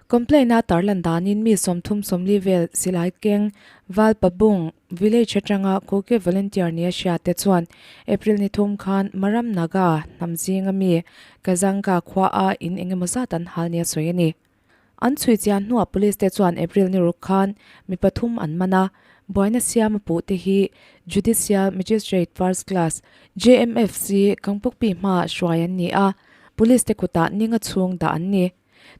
Complaint a tarlan danin mi 30, 40 vel silai keng Valpabung village atanga Kuki volunteer nia hria te chuan April ni thum khan Maram Naga hnam zinga mi Kazanga khua a in engemaw zat an hal nia sawi a ni. An chhui chian hnuah police te chuan April ni ruk khan mi pathum an man a, buaina siam a puh te hi Judicial Magistrate First Class, JMFC, Kangpokpi hmaah hruai an ni a, Police te kutah ninga chhung dah an ni.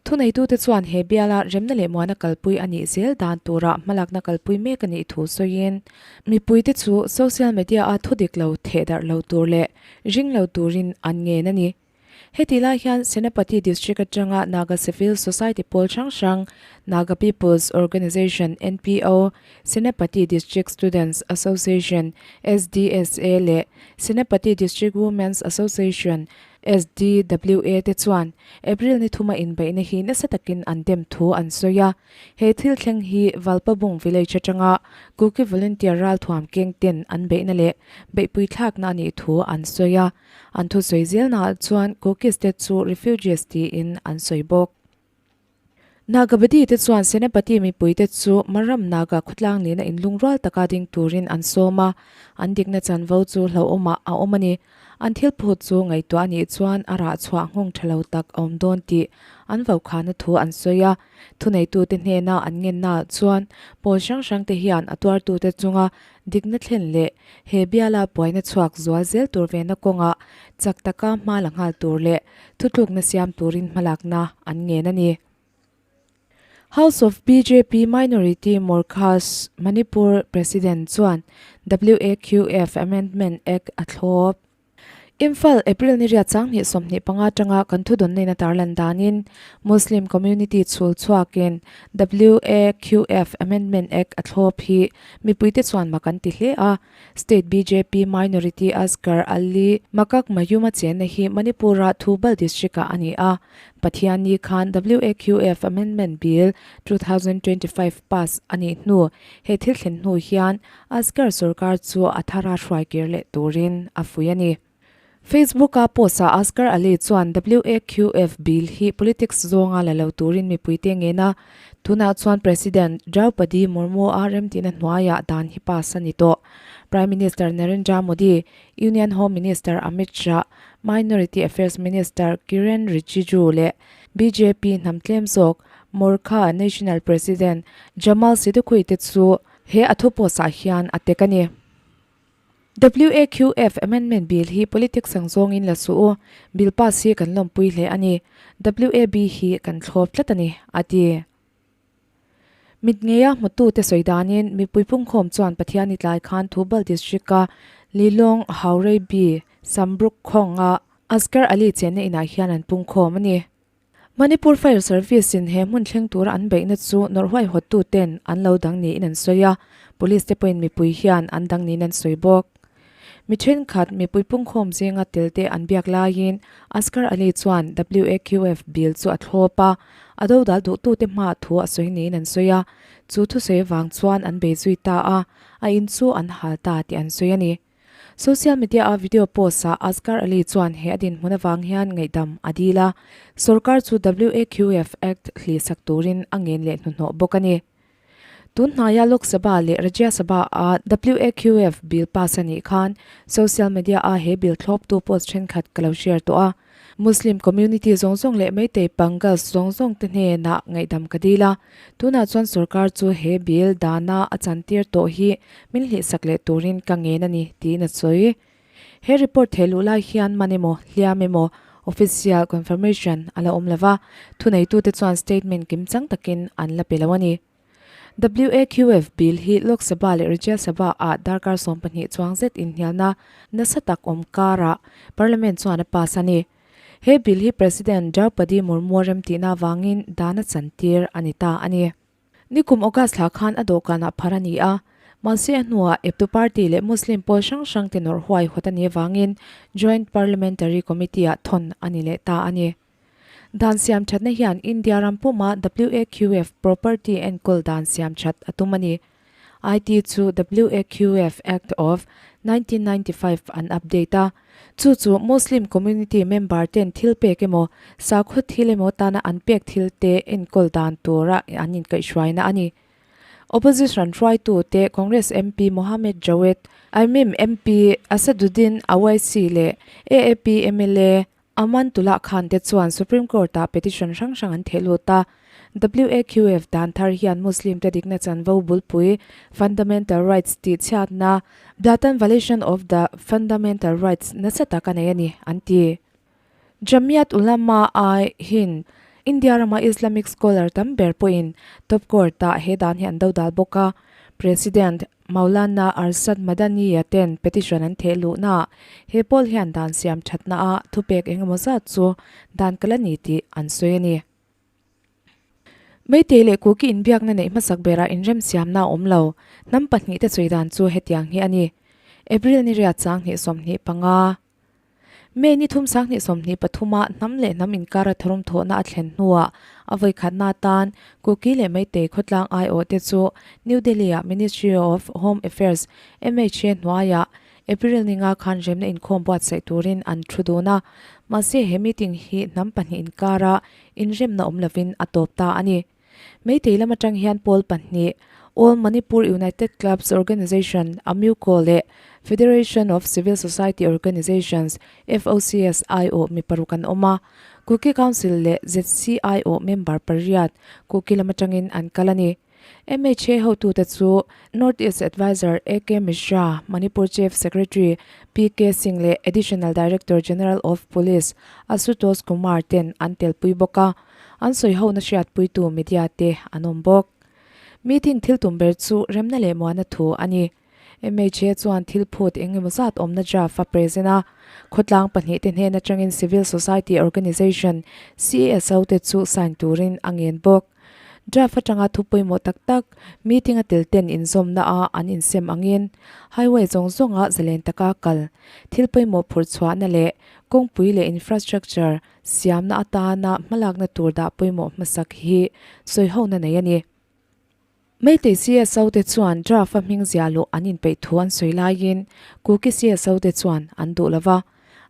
Thuneitute chuan he biala remna leh muana kalpui a nih zel dan tura hmalakna kalpui mek a nih thu sawiin, mipuite chu social media-a thu dik lo theh darh lo tur leh ring lo turin an ngen a ni. Heti lai hian Senapati District atanga Naga Civil Society pawl hrang hrang, Naga People's Organisation, NPO, Senapati District Students Association, SDSA, leh Senapati District Women's Association, SDWA, te chuan April ni thuma inbeihna hi nasa takin an dem thu an sawi a. He thil thleng hi Valpabung village atanga Kuki volunteer ralthuam keng ten an beihna leh beihpui thlakna a nih thu an sawi a. An thusawi zelnaah chuan Kukis te chu refugees tiin an sawi bawk. Nagabadi te chuan Senapati mipuite chu Maram Naga khawtlang nena inlungrual taka ding turin an sawm a, an dikna chanvo chu hlauhawmah a awm a ni. An thil phut chu ngaihtuah a nih chuan a rah chhuah nghawng tha lo tak a awm dawn tih an vaukhana thu an sawi a. Thuneitute hnena an ngennaah chuan pawl hrang hrangte hian a tuartute chunga dikna thlen leh he biala buaina chhuak zual zel tur vena kawngah chak taka hma la nghal tur leh thutlukna siam turin hmalakna an ngen a ni. House of bjp Minority Morkhas Manipur President chuan WAQF Amendment Act a thlawp. Imphal, April ni riat 2025 atanga kan thudawnnain a tarlan danin Muslim community chhul chhuakin WAQF Amendment Act a thlawp hi mipuite chuan mak an ti hle a. State bjp Minority Asghar Ali Makak Mayum-a chenna hi Manipur-a Thoubal district-ah a ni a. Pathianni khan WAQF Amendment Bill 2025 pass a nih hnu he thil thlen hnu hian Asghar sorkar chu a thara hruai kir leh turin a fuih a ni. Facebook-a post-ah Asghar Ali chuan WAQF bill hi politics zawnga la lo turin mipuite ngen a, tunah chuan President Draupadi Murmu-a remtihna hnuaiah dan hi pass a ni tawh. Prime Minister Narendra Modi, Union Home Minister Amit Shah, Minority Affairs Minister Kiren Rijiju leh bjp hnam tlem zawk Morcha National President Jamal Siddiqui te chu He a thu post-ah hian a tek a ni. WAQF Amendment Bill hi politics ang zawngin la suh u, bill pass hi kan lawmpui hle a ni. WAB hi kan thlawp tlat a ni, a ti. Mit ngeia hmutute sawi danin mipui pungkhawm chuan Pathiani tlai khan Thoubal District-a Lilong Haureibi Sambruk khawnga Asghar Ali chenna inah hian an pungkhawm a ni. Manipur Fire Service in he hmun thleng tura an beihna chu nawrh huaihawttu ten an lo dang niin an sawi a, Police te pawhin mipui hian an dang niin an sawi bawk. Mi thenkhat mipui pungkhawm zinga tel te an biak laiin Asghar Ali chuan WAQF bill chu a thlawp a, a dodal duhtute hmaah thu a sawi niin an sawi a, chu thusawi avang chuan an bei zui ta a, a in chu an hal ta tih an sawi a ni. Social media-a video post-ah Asghar Ali chuan he a dinhmun avang hian ngaihdam a dil a, sorkar chu WAQF Act hlihsak turin a ngen leh hnuhnawh bawk a ni. Tun hnaia Lok Sabha leh Rajya Sabha-a WAQF bill pass a nih khan social media-a he bill thlawptu post thenkhat ka lo share tawh a. Muslim community zawng zawng leh Meitei Pangals zawng zawng te hnenah ngaihdam ka dil a, tunah chuan sorkar chu he bill dana a chantir tawh hi min hlihsak leh turin ka ngen a ni, tiin a sawi. He report theh luh lai hian man emaw, hliam emaw official confirmation a la awm lo va, thuneitute chuan statement kimchang takin an la pe lo a ni. WAQF bill hi Lok Sabha leh Rajya Sabha ah darkar 12 chuang zet inhnialna nasa tak awm karah Parliament chuan a pass a ni. He bill hi President Draupadi Murmu a remtihna avangin dan a chantir a ni ta a ni. Nikum August thla khan a dawhkanah phar a ni a, mahse a hnuah eptu party leh Muslim pawl hrang hrang te nawrh huai hawt a nih avangin Joint Parliamentary Committee ah thawn a ni leh ta a ni. Dan siam thatna hian India ram puma WAQF property enkawl dan siam that a tum a ni. IT chu WAQF Act of 1995 an update a, chu chu Muslim community member ten thil pek emaw, sakhaw thil emaw tana an pek thil te enkawl dan tura an inkaihhruaina a ni. Opposition hruaitu te Congress MP Mohammed Jawed, AIMIM MP Asaduddin Owaisi leh AAP mla Amanullah Khan te chuan Supreme Court-ah petition hrang hrang an theh lut a. WAQF dan thar hian Muslim te dikna chanvo bulpui, fundamental rights, tih chhiatna, blatant violation of the fundamental rights, nasa tak a nei a ni, an ti. Jamiat Ulama I Hind, India rama Islamic scholar tam ber pawhin top court-ah he dan hi an dodal bawk a. President Maulana Arshad Madani-a ten petition an theh luhnaah he pawl hian dan siam thatnaah thupek engemaw zat chu dan kal a ni tih an sawi a ni. Meitei leh Kuki inbiakna neih hmasak berah inremsiamna a awm lo. Hnam pahnihte sawi dan chu hetiang hi a ni. April ni riat 2025. May ni thum 2023 a hnam leh hnam inkara tharum thawhna a thlen hnuah a vawikhatna atan Kuki leh Meitei khawtlang aiawhte chu New Delhi-ah Ministry of Home Affairs, MHA, hnuaiah April ni nga khan remna inkhawm buatsaih turin an thu dun a. Mahse he meeting hi hnam pahnih inkara inremna awm lovin a tawp ta a ni. Meitei lam atang hian pawl pahnih, All Manipur United Clubs Organisation, AMUCO, leh Federation of Civil Society Organisations, FOCS, aiawh mi paruk an awm a. Kuki Council leh ZC aiawh member pariat Kuki lam atangin an kal a ni. MHA hotute chu North East Adviser AK Mishra, Manipur Chief Secretary PK Singh leh Additional Director General of Police Ashutosh Kumar ten an telpui bawk a. An sawi hona hriatpuitu media te an awm bawk. Meeting thil tum ber chu remna leh muana thu a ni. MHA chuan thil phut eng emaw zat awmna draft a present a. Khawtlang pahnihte hnen atangin Civil Society Organisation, CSO, te chu sign turin a ngen bawk. Draft atanga thu pawimawh tak tak meeting a tel ten inzawmna a an insem angin highway zawng zawnga zalen taka kal thil pawimawh phurh chhuahna leh kawngpui leh infrastructure Siamna atana hmalakna tur dah pawimawh hmasak hi sawihona nei a ni. Meitei CSO te chuan draft a hming ziah luh an inpeih thu an sawi laiin Kuki CSO te chuan an duh lo va.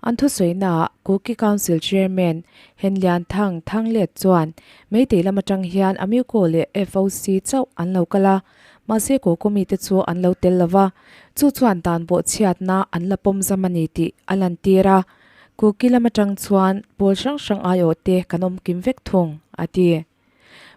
An thusawinaah Kuki Council Chairman Henlian Thang Thanglet chuan Meitei lam atang hian Amuco leh FOC chauh an lo kal a, mahse Kuku mite chu an lo tel lo va, chu chuan dan bawhchhiatna an la pawm zam a ni tih a lantir a. Kuki lam atang chuan pawl hrang hrang aiawhte kan awm kim vek thung, a ti.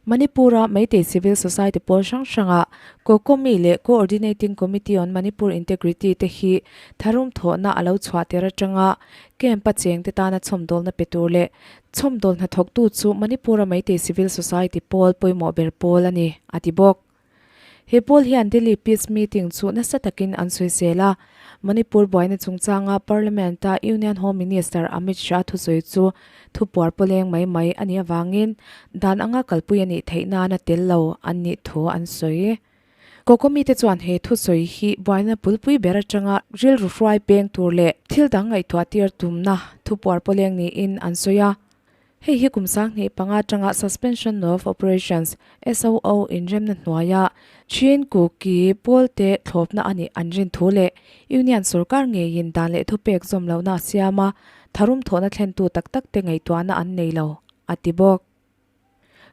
Manipur-a Meitei Civil Society pawl hrang hranga COCOMI leh Coordinating Committee on Manipur Integrity te hi tharum thawhna a lo chhuah tir atanga camp-a chengte tana chhawmdawlna pe tur leh chhawmdawl hnathawktu chu Manipur-a Meitei Civil Society pawl pawimawh ber pawl a ni, a ti bawk. He pawl hian Delhi Peace Meeting chu nasa takin an sawisel a, Manipur buaina chungchanga Parliament-a Union Home Minister Amit Shah thusawi chu thupuar pawleng mai mai a nih avangin dan anga kalpui a nih theih nana tel lo an nih thu an sawi. COCOMI te chuan he thusawi hi buaina pulpui ber atanga rilru hruai peng tur leh thil dang ngaihtuah tir tumna thupuar pawleng niin an sawi a. Hei hi kum 2005 atanga Suspension of Operations, SOO, inremna hnuaia Chin Kuki pawlte thlawpna a nih an rin thu leh Union sorkar ngeiin dan leh thupek zawm lohna a siam a, tharum thawhna thlentu tak tak te ngaihtuahna an nei lo, a ti bawk.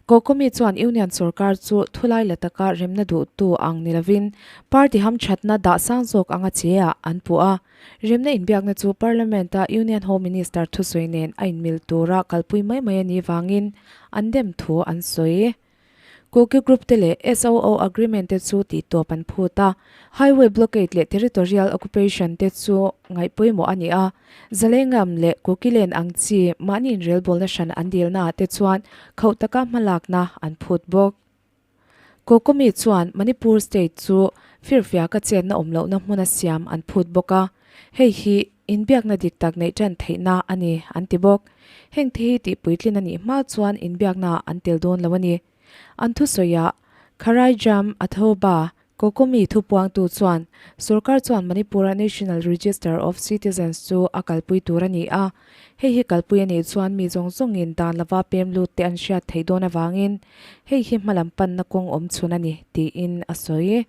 Kokomi chuan Union sorkar chu thulai la taka remna duhtu ang ni lovin party hamthatna dah sang zawk anga che ah an puh a. Remna inbiakna chu Parliament-a Union Home Minister thusawi nen a inmil tura kalpui mai mai a nih vangin an dem thu an sawi. Kuki Group te leh SOO Agreement te chu tihtawp an phut a, Highway blockade leh territorial occupation te chu ngaih pawimawh a ni a, Zalengam leh Kuki len ang chi mahni inrelbawlna hran an dilnaah te chuan khauh taka hmalakna an phut bawk. Kokomi chuan Manipur state chu firfiaka chenna awm lohna hmuna siam an phut bawk a, hei hi inbiakna dik tak neih tan theihna a ni an ti bawk. Heng te hi tihpuitlin a nih hma chuan inbiaknaah an tel dawn lo a ni. An thusawiah. Kharaijam Athouba Kokomi thupuangtu chuan sorkar chuan Manipur-a National Register of Citizens chu a kalpui tur a ni a, hei hi kalpui a nih chuan mi zawng zawngin dan lova pem lut te an hriat theih dawn avangin hei hi hmalam panna kawng awm chhun a ni tiin a sawi.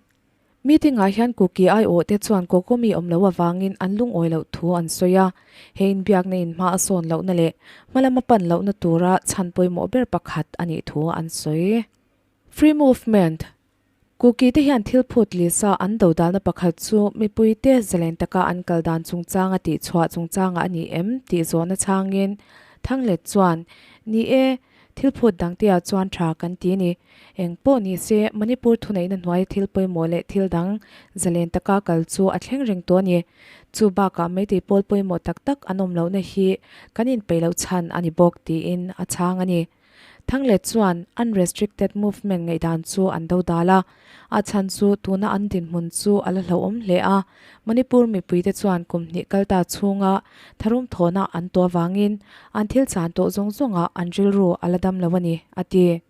Meeting ah hian Kuki aiawh te chuan Kokomi awm loh avangin an lungawi loh thu an sawi a, he inbiakna in hma a sawn lohna leh hmalama pan lohna tura chhan pawimawh ber pakhat a nih thu an sawi. Free Movement, Kuki te hian thil phut lisa an dodalna pakhat chu mipuite zalen taka an kal dan chungchanga tihchhuah chungchangah a ni em tih zawhna chhangin Thanglet chuan, Ni e, thil phut dangteah chuan tha kan ti ni. Eng pawh ni se, Manipur thuneihna hnuaia thil pawimawh leh thil dang zalen taka kal chu a thleng reng tawh a ni. Chu bakah meitei pawl pawimawh tak tak an awm lohna hi kan inpeih loh chhan a ni bawk tiin a chhang a ni. Thanglet chuan unrestricted movement ngaihdan chu an do dal a, a chhan chu tuna an dinhmun chu a la hlauhawm hle a, Manipur mipuite chuan kum hnih kal ta chhunga tharum thawhna an tuah vangin an thil chan tawh zawng zawngah an rilru a la dam lo a ni, a ti.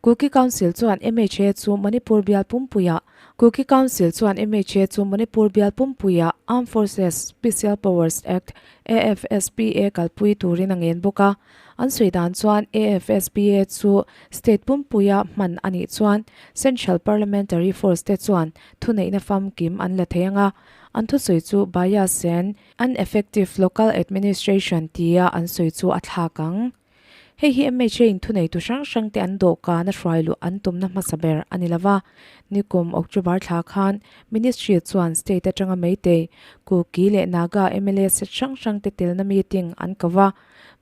Kuki Council chuan mha chu Manipur bial pumpuiah Kuki Council chuan mha chu Manipur bial pumpuiah Armed Forces Special Powers Act, AFSPA, kalpui turin a ngen bawk a. An sawi dan chuan AFSPA chu state pumpuia hman a nih chuan Central Parliamentary Force te chuan thuneihna famkim an la thei ang a, an thusawi chu bias and ineffective local administration tia an sawi chu a thlak ang. Hei hi mha in thuneitu hrang hrang te an dawhkan a hruai luh an tumna hmasa ber a ni lova. Nikum October thla khan Ministry chuan state atanga Meitei, Kuki leh Naga mla set hrang hrang te telna meeting an ko va.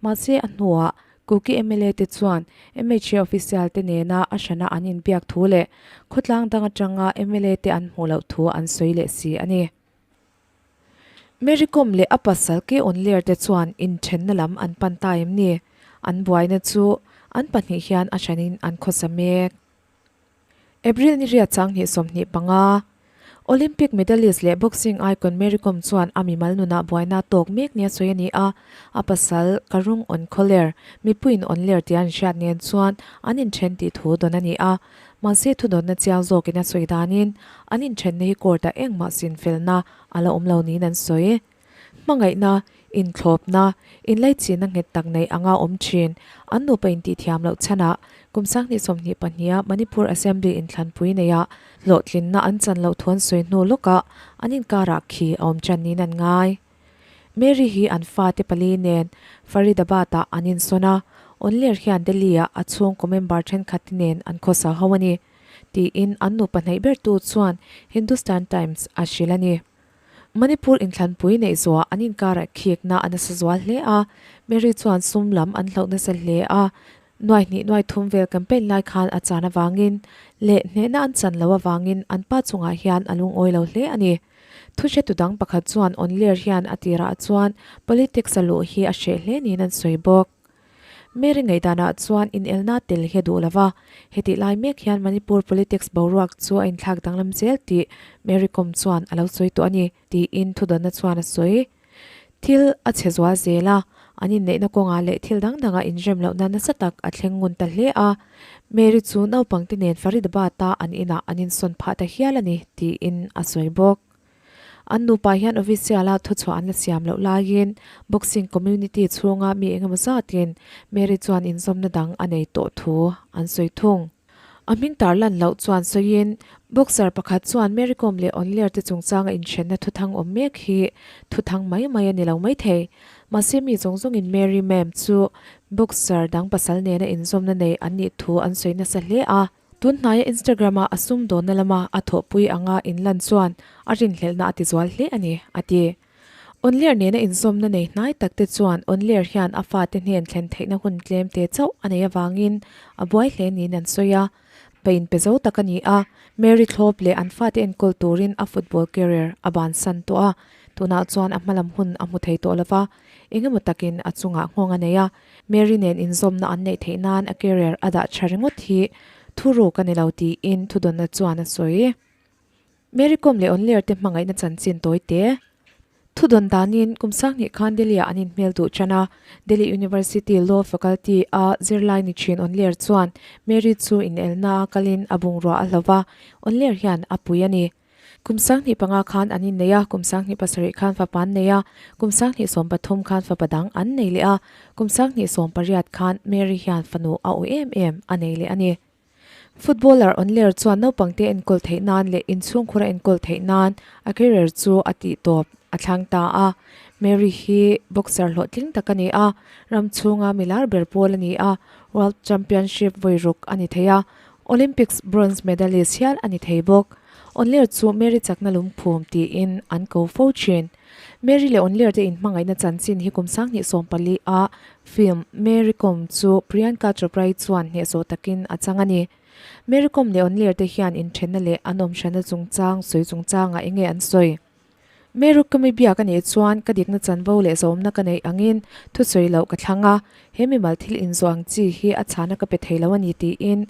Mahse a hnuah Kuki mla te chuan mha official te nena a hrana an inbiak thu leh khawtlang dang atanga mla te an hmuh loh thu an sawi leh si a ni. Mary Kom leh a pasal Ke Onler te chuan inthenna lam an pan ta em ni? An buaina chu an pahnih hian a hranin an khawsa mek. April ni riat changhnih 25, Olympic medalist leh boxing icon Mary Kom chuan a mimal nunah buaina tawk mek nia sawi a ni a, a pasal Karung Onkhawler, mipuiin Onler tia an hriat nen chuan an inthen tih thu dawn a ni a. Mahse thudawnna chiang zawkin a sawi danin an inthenna hi court-ah engmah sinfelna a la awm lo niin an sawi. Hmangaihna, inthlawpna, inlaichinna nghet tak nei anga awm thin an nupa intihthiam loh chhanah kum 2022-a Manipur Assembly inthlanpui neia hlawhtlinna an chan loh thu an sawi hnu lawkah an inkarah khi a awm tan niin an ngai. Mary hi an fate pali nen Faridabad-ah an insawn a, Onler hian Delhi-ah a chhungkaw member thenkhat te nen an khawsa ho a ni, tiin an nupa hnaih bertu chuan Hindustan Times a hrilh a ni. Manipur inthlanpui neih zuah an inkarah khikna a nasa zual hle a, Mary chuan sum lam an hloh nasa hle a, nuai hnih nuai thum vel campaign lai khan a chan avangin leh hnehna an chan loh avangin an pa chungah hian a lungawi lo hle a ni. Thuhretu dang pakhat chuan Onler hian a tirah chuan politics a luh hi a hreh hle niin an sawi bawk. Mary ngaihdanah chuan inelna tel hi a duh lo va, hetih lai mek hian Manipur politics boruak chu a inthlak danglam zel tih Mary Kom chuan a lo sawi tawh a ni, tiin thudawnna chuan a sawi. Thil a chhe zual zel a, an inneihna kawngah leh thil dang dangah inrem lohna nasa tak a thleng ngun ta hle a. Mary chu naupangte nen Faridabad-a an inah an insawn phah ta hial a ni, tiin a sawi bawk. An nupa hian official-a thuchhuah an la siam loh laiin boxing community chhunga mi engemaw zatin Mary chuan inzawmna dang a nei tawh thu an sawi thung. A hming tar lan loh chuan sawiin, boxer pakhat chuan Mary Kom leh Onler te chungchanga inthenna thuthang awm mek hi thuthang mai mai a ni lo maithei. Mahse mi zawng zawngin Mary Ma'am chu boxer dang pasal nena inzawmna nei an nih thu an sawi nasa hle a. Tun hnaia Instagram-a a sumdawnna lama a thawhpui anga inlan chuan a rinhlelhna a tizual hle a ni, a ti. Onler nena inzawmna nei hnai tak te chuan Onler hian a fate hnen thlen theihna hun tlem te chauh a nei avangin a buai hle niin an sawi a. Pa inpe zo tak a ni a, Mary thlawp leh an fate enkawl turin a football career a bansan tawh a, tunah chuan a hmalam hun a hmu thei tawh lova, engemaw takin a chungah nghawng a nei a, Mary nen inzawmna an neih theih nan a career a dah tha ringawt hi thuruk a ni lo tiin thudawnna chuan a sawi. Mary Kom leh Onler te hmangaihna chanchin tawi te. Thudawn danin kum sanghnih khan Delhi-ah an inhmel duh tan a, Delhi University Law Faculty-a zirlai ni thin Onler chuan Mary chu inelna a kalin a bungrua a hlo va, Onler hian a pui a ni. Kum 25 khan an innei a, kum 27 khan fapa an nei a, kum 2013 khan fapa dang an nei leh a, kum 2018 khan Mary hian fanu a aw em em a nei leh a ni. Footballer Onler chuan naupangte enkawl theih nan leh inchhungkhur a enkawl theih nan a career chu a tih tawp a thlang ta a. Mary hi boxer hlawhtling tak a ni a, ram chhunga milar ber pawl a ni a, World Championship vawi ruk a ni thei a, Olympics bronze medalist hial a ni thei bawk. Onler chu Mary chakna lungphum tiin an ko fo thin. Mary leh Onler te inhmangaihna chanchin hi kum 2014 a film Mary Kom chu Priyanka Chopra-i chuan hnehsawh takin a chang a ni. Mary Kom leh Onler te hian inthenna leh an awmhranna chungchang sawi chungchangah enge an sawi? Mary Kom-i biak a nih chuan ka dikna chanvo leh zawmna ka neih angin thusawi loh ka thlang a, he mimal thil inzawh ang chi hi a chhana ka pe thei lo a ni tiin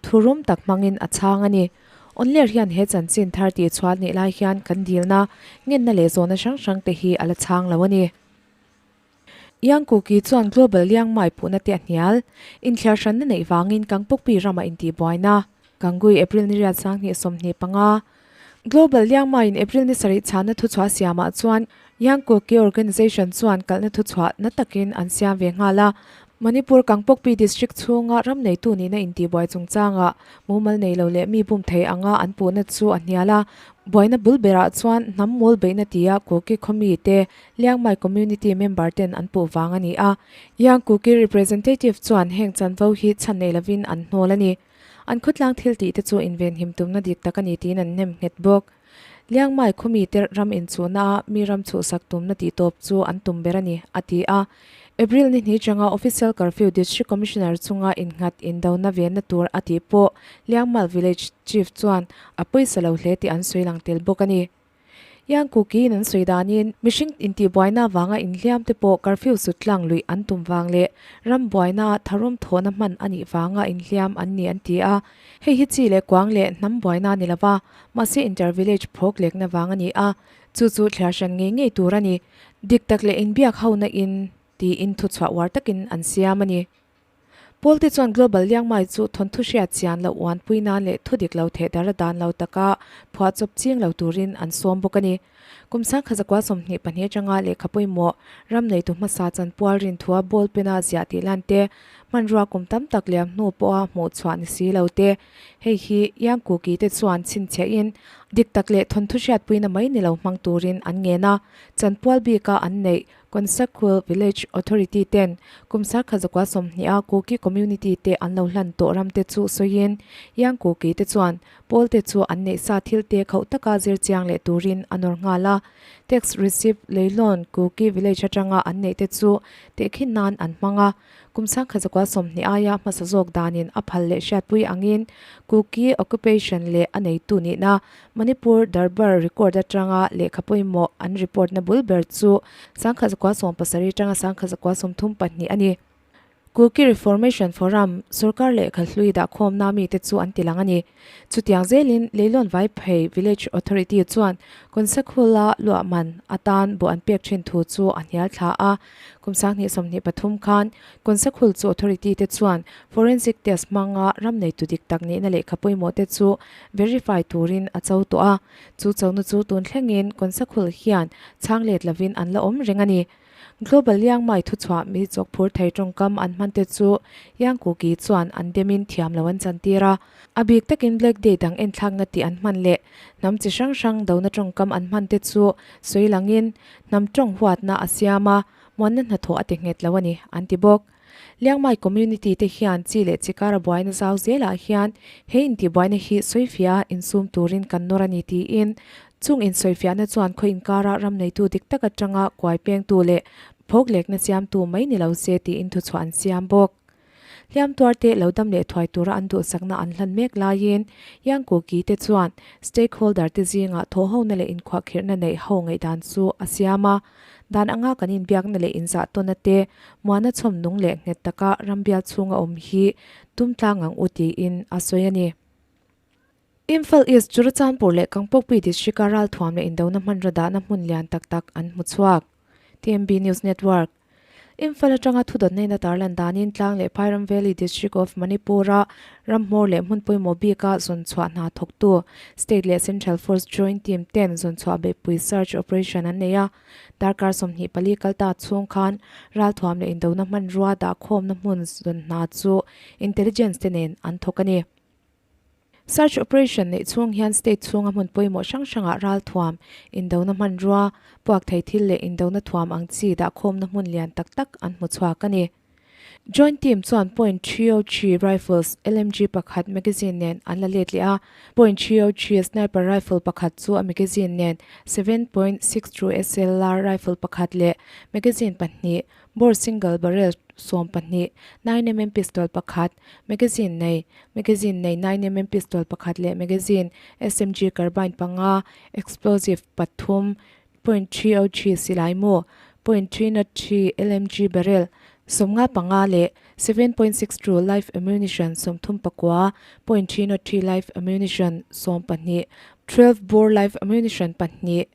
thurum tak hmangin a chhang a ni. Onler hian he chanchin thar tih chhuah nih lai hian kan dilna, ngenna leh zawhna hrang hrang te hi a la chhang lo a ni. Yang Kuki chuan Global Liangmai puhna te a hnial. Inthliar hranna neih vangin Kangpokpi ramah intihbuaina, Kangui April ni riat 2025. Global Liangmaiin April ni sarih chhanna thuchhuah siamah chuan Yang Kuki Organisation chuan kalhna thuchhuah na takin an siam ve nghal a. Manipur Kangpokpi District chhunga ram neitu nihna intihbuai chungchangah mumal nei lo leh mi bum thei anga an puhna chu a hnial a. Buaina bul berah chuan hnam mawl beihna tia Kuki khawmi te Liangmai Community member ten an puh vang a ni a. Yang Kuki representative chuan heng chanvo hi chhan nei lovin an hnawl a ni. An khawtlang thil tih te chu invenhim tumna dik tak a ni tiin an nem nghet bawk. Liangmai khawmi te ram inchuhna a mi ram chhuhsak tumna tih tawp chu an tum ber a ni, a ti a. April ni hnih changa Official Curfew District Commissioner chunga innghat indona venna tur a tih pawh Liangmal Village Chief chuan a pawisa lo hle tih an sawi lang tel bawk a ni. Yang Kuki-in an sawi danin, mihring intihbuaina avanga inhliam te pawh curfew sut tlang luih an tum vang leh ram buaina tharum thawhna hman a nih vanga inhliam an ni an ti a. Hei hi chi leh kuang leh hnam buaina a ni lova, mahse inter-village phawk lekna vang a ni a, chu chu thliar hran ngei ngei tur a ni. Dik tak leh inbiak hona in tiin thuchhuah uar takin an siam a ni. Paul te chuan Global Liangmai chu thawnthu hriat chian loh uanpui nan leh thu dik lo theh dar a dan lo taka phuahchawp ching lo turin an sawm bawk a ni. Kum 1922 atanga lehkha pawimawh ram neitu hmasa chanpual rinthua ball pen-a ziah tih lan te, hmanrua kum tam tak liam hnu pawha hmuh chhuah ni si lo te, hei hi Yang Kuki te chuan chhinchhiahin dik tak leh thawnthu hriatpuina mai ni lo hmang turin an ngen a, chanpual bika an neih Konsakul Village Authority ten kum 1920 a Kuki community te an lo hlan tawh ram te chu sawiin Yang Kuki te chuan pawl te chu an neih sa thil te khauh taka zir chiang leh turin a nawr nghal a. Tax receipt leilawn Kuki village atanga an neih te chu tehkhin nan an hmang a. Kum 1920 aia hmasa zawk danin a phal leh hriatpui angin Kuki occupation leh a neitu nihna Manipur Darbar record atanga lehkha pawimawh an report na bul ber chu 1970 atanga 1932 a ni. Kuki Reformation Forum, sorkar lehkha hlui dahkhawmna mite chu an tilang a ni. Chutiang zelin Leilawn Vaiphei Village Authority chuan Konsakhula luahman atan buh an pek thin thu chu a hnial thla a. Kum 2023 khan Konsakhul chu Authority te chuan forensic test hmanga ram neitu dik tak nihna lehkha pawimawh te chu verify turin a cho tawh a, chu chona chu tun thlengin Konsakhul hian chhang let lovin an la awm reng a ni. Global Liangmai thuchhuah mi chawkphur thei tawngkam an hman te chu Yang Kuki chuan an demin thiam lo an chantir a, a bik takin Black Day dang enthlakna tih an hman leh hnam chi hrang hrang dona tawngkam an hman te chu sawi langin hnam tawng huatna a siam a, muanna hnathawh a ti nghet lo a ni, an ti bawk. Liangmai community te hian chi leh chi kara buaina zau zelah hian he intihbuaina hi sawifiah insum turin kan nawr a ni tiin chung insawifiahna chuan khaw inkara ram neitu dik tak atanga kuai pengtu leh phawk lekna siamtu mai ni lo se tiin thuchhuah an siam bawk. Hliam tuar te lo dam leh thuai tura an duhsakna an hlan mek laiin Yang Kuki te chuan stakeholder te zingah thawhhona leh inkhuahkhirhna neih ho ngaihdan chu a siam a. Dan anga kan inbiakna leh inzahtawnna te muana chhawm nung leh nghet taka ram bial chhunga awm hi tum tlang ang u tiin a sawi a ni. Imphal East, Churachandpur leh Kangpokpi District-a ralthuam leh indona hmanraw dahna hmun lian tak tak an hmu chhuak. TMB News Network. Imphal atanga thudawnna in a tarlan danin tlang leh Phairam Valley District of Manipur-a ramhmawr leh hmun pawimawh bika zawn chhuah hna thawktu State leh Central Force Joint Team ten zawn chhuah beihpui search operation an nei a. Darkar 24 kal ta chhung khan ralthuam leh indona hmanrua dahkhawmna hmun zawn hna chu intelligence te nen an thawk a ni. Search operation neih chhung hian state chhunga hmun pawimawh hrang hrangah ralthuam, indona hmanrua, puak thei thil leh indona thuam ang chi dahkhawmna hmun lian tak tak an hmu chhuak a ni. Joint team chuan point three oh three rifles LMG pakhat magazine nen an la let leh a, point three oh three sniper rifle pakhat chu a magazine nen 7.62 SLR rifle pakhat leh magazine pahnih Bore single barrel 12, 9mm pistol pakhat, magazine nei, magazine nei 9mm pistol pakhat leh magazine, SMG carbine panga, explosive pathum, point three oh three silai mu, point three not three LMG barrel 55 leh 7.62 live ammunition 39, point three not three live ammunition 12, 12 bore live ammunition pahnih,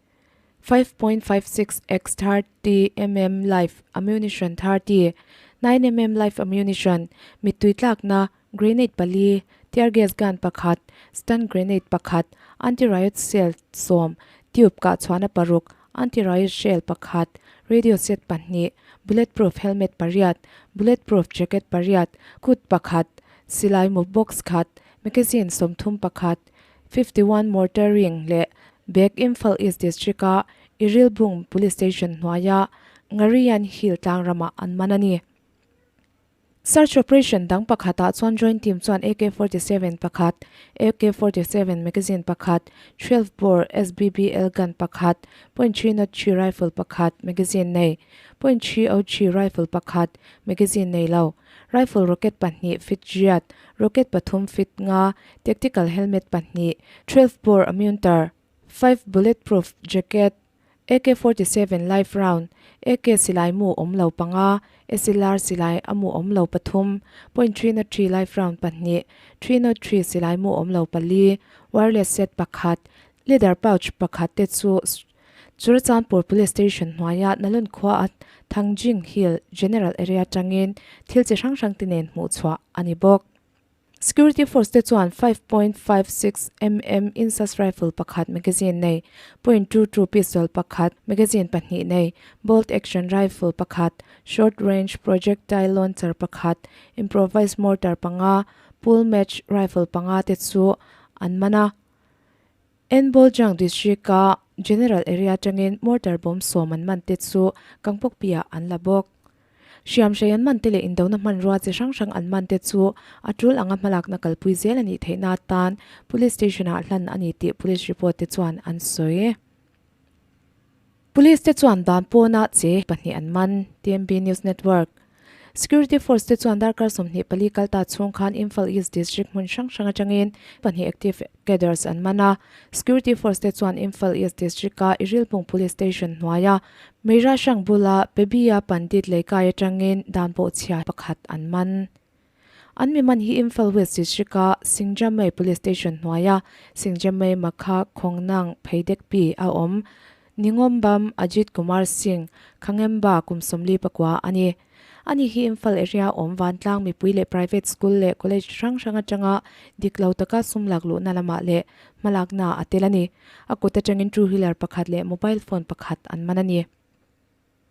5.56 x 30 mm live ammunition 30, 9 mm live ammunition, mittui tlakna, grenade pali, tear gas gun pakhat, stun grenade pakhat, anti-riot shell sawm, tube kah chhuahna paruk, anti-riot shell pakhat, radio set pahnih, bulletproof helmet pariat, bulletproof jacket pariat, kut pakhat, silai mu box khat, magazine 31, 51 mortar ring leh bag Imphal East District-a Irilbung Police Station hnuaia Ngarian Hill tlang ramah an man a ni. Search operation dang pakhatah chuan joint team chuan AK 47 pakhat, AK 47 magazine pakhat, 12 bore SBBL gun pakhat, point three not three rifle pakhat magazine nei, point three oh three rifle pakhat magazine nei lo, rifle rocket pahnih fit riat, rocket pathum fit nga, Tactical helmet pahnih, 12 bore ammunter, five bulletproof jacket, AK 47 live round, AK silai mu awm lo panga, SLR silai a mu awm lo pathum, point three not three live round pahnih, three not three silai mu awm lo pali, wireless set pakhat, leather pouch pakhat te chu Churachandpur Police Station hnuaia Nalun khua a Thangjing Hill General Area atangin thil chi hrang hrang te nen hmuhchhuah a ni bawk. Security force te chuan 5.56 mm INSAS rifle pakhat magazine nei, point two two pistol pakhat magazine pahnih nei, bolt action rifle pakhat, short range projectile launcher pakhat, improvised mortar panga, pull match rifle panga te chu an man a. Enboljang district a general area atangin mortar bomb sawm an man te chu Kangpokpi ah an la bawk. Hriamhrei an man te leh indona hmanrua chi hrang hrang an man te chu a tul anga hmalakna kalpui zel a nih theihna atan Police Station ah hlan a ni tih Police report te chuan an sawi. Police te chuan dan pawna che pahnih an man, TMB News Network. Security Force te chuan darkar 24 kal ta chhung khan Imphal East District hmun hrang hrang atangin pahnih active cadres an man a. Security Force te chuan Imphal East District-a Irilpung Police Station hnuaia Meira hrang bula Pebia Pandit leikai atangin dan pawh chhia pakhat an man. An mi man hi Imphal West District-a Singjamei Police Station hnuaia Singjamei Makha Khongnang Pheidekpi a awm Ningombam Ajit Kumar Singh Khangemba kum 49 a ni. Ani hi Imphal area awm vantlang mipui leh private school leh college hrang hrang atanga dik lo taka sum lak luhna lamah leh hmalakna a tel a ni. A kut atangin two wheeler pakhat leh mobile phone pakhat an man a ni.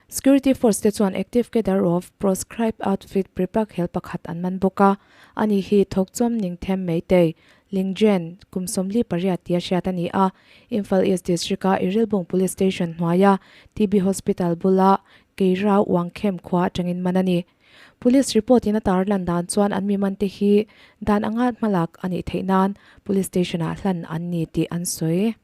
Security force te chuan active cadre of proscribed outfit Prepak hel pakhat an man bawk a. Ani hi thawkchawm Ningthem Meitei, Lingjen, kum 48 tia hriat a ni a. Imphal East District-a Irilbung Police Station hnuaia TB Hospital bula Keirau Wangkhem khua atangin man a ni. Police report in a tar lan dan chuan an mi man te hi dan anga hmalak a nih theih nan Police Station ah hlan an ni tih an sawi.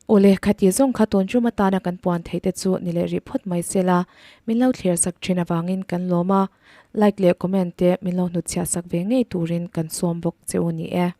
Awle, khati zawng kha tun tum atana kan puan theih te chu ni leh rih phawt mai se la, min lo thlir sak thin avangin kan lawm a, like leh comment te min lo hnutchhiah sak ve ngei turin kan sawm bawk che u ni e.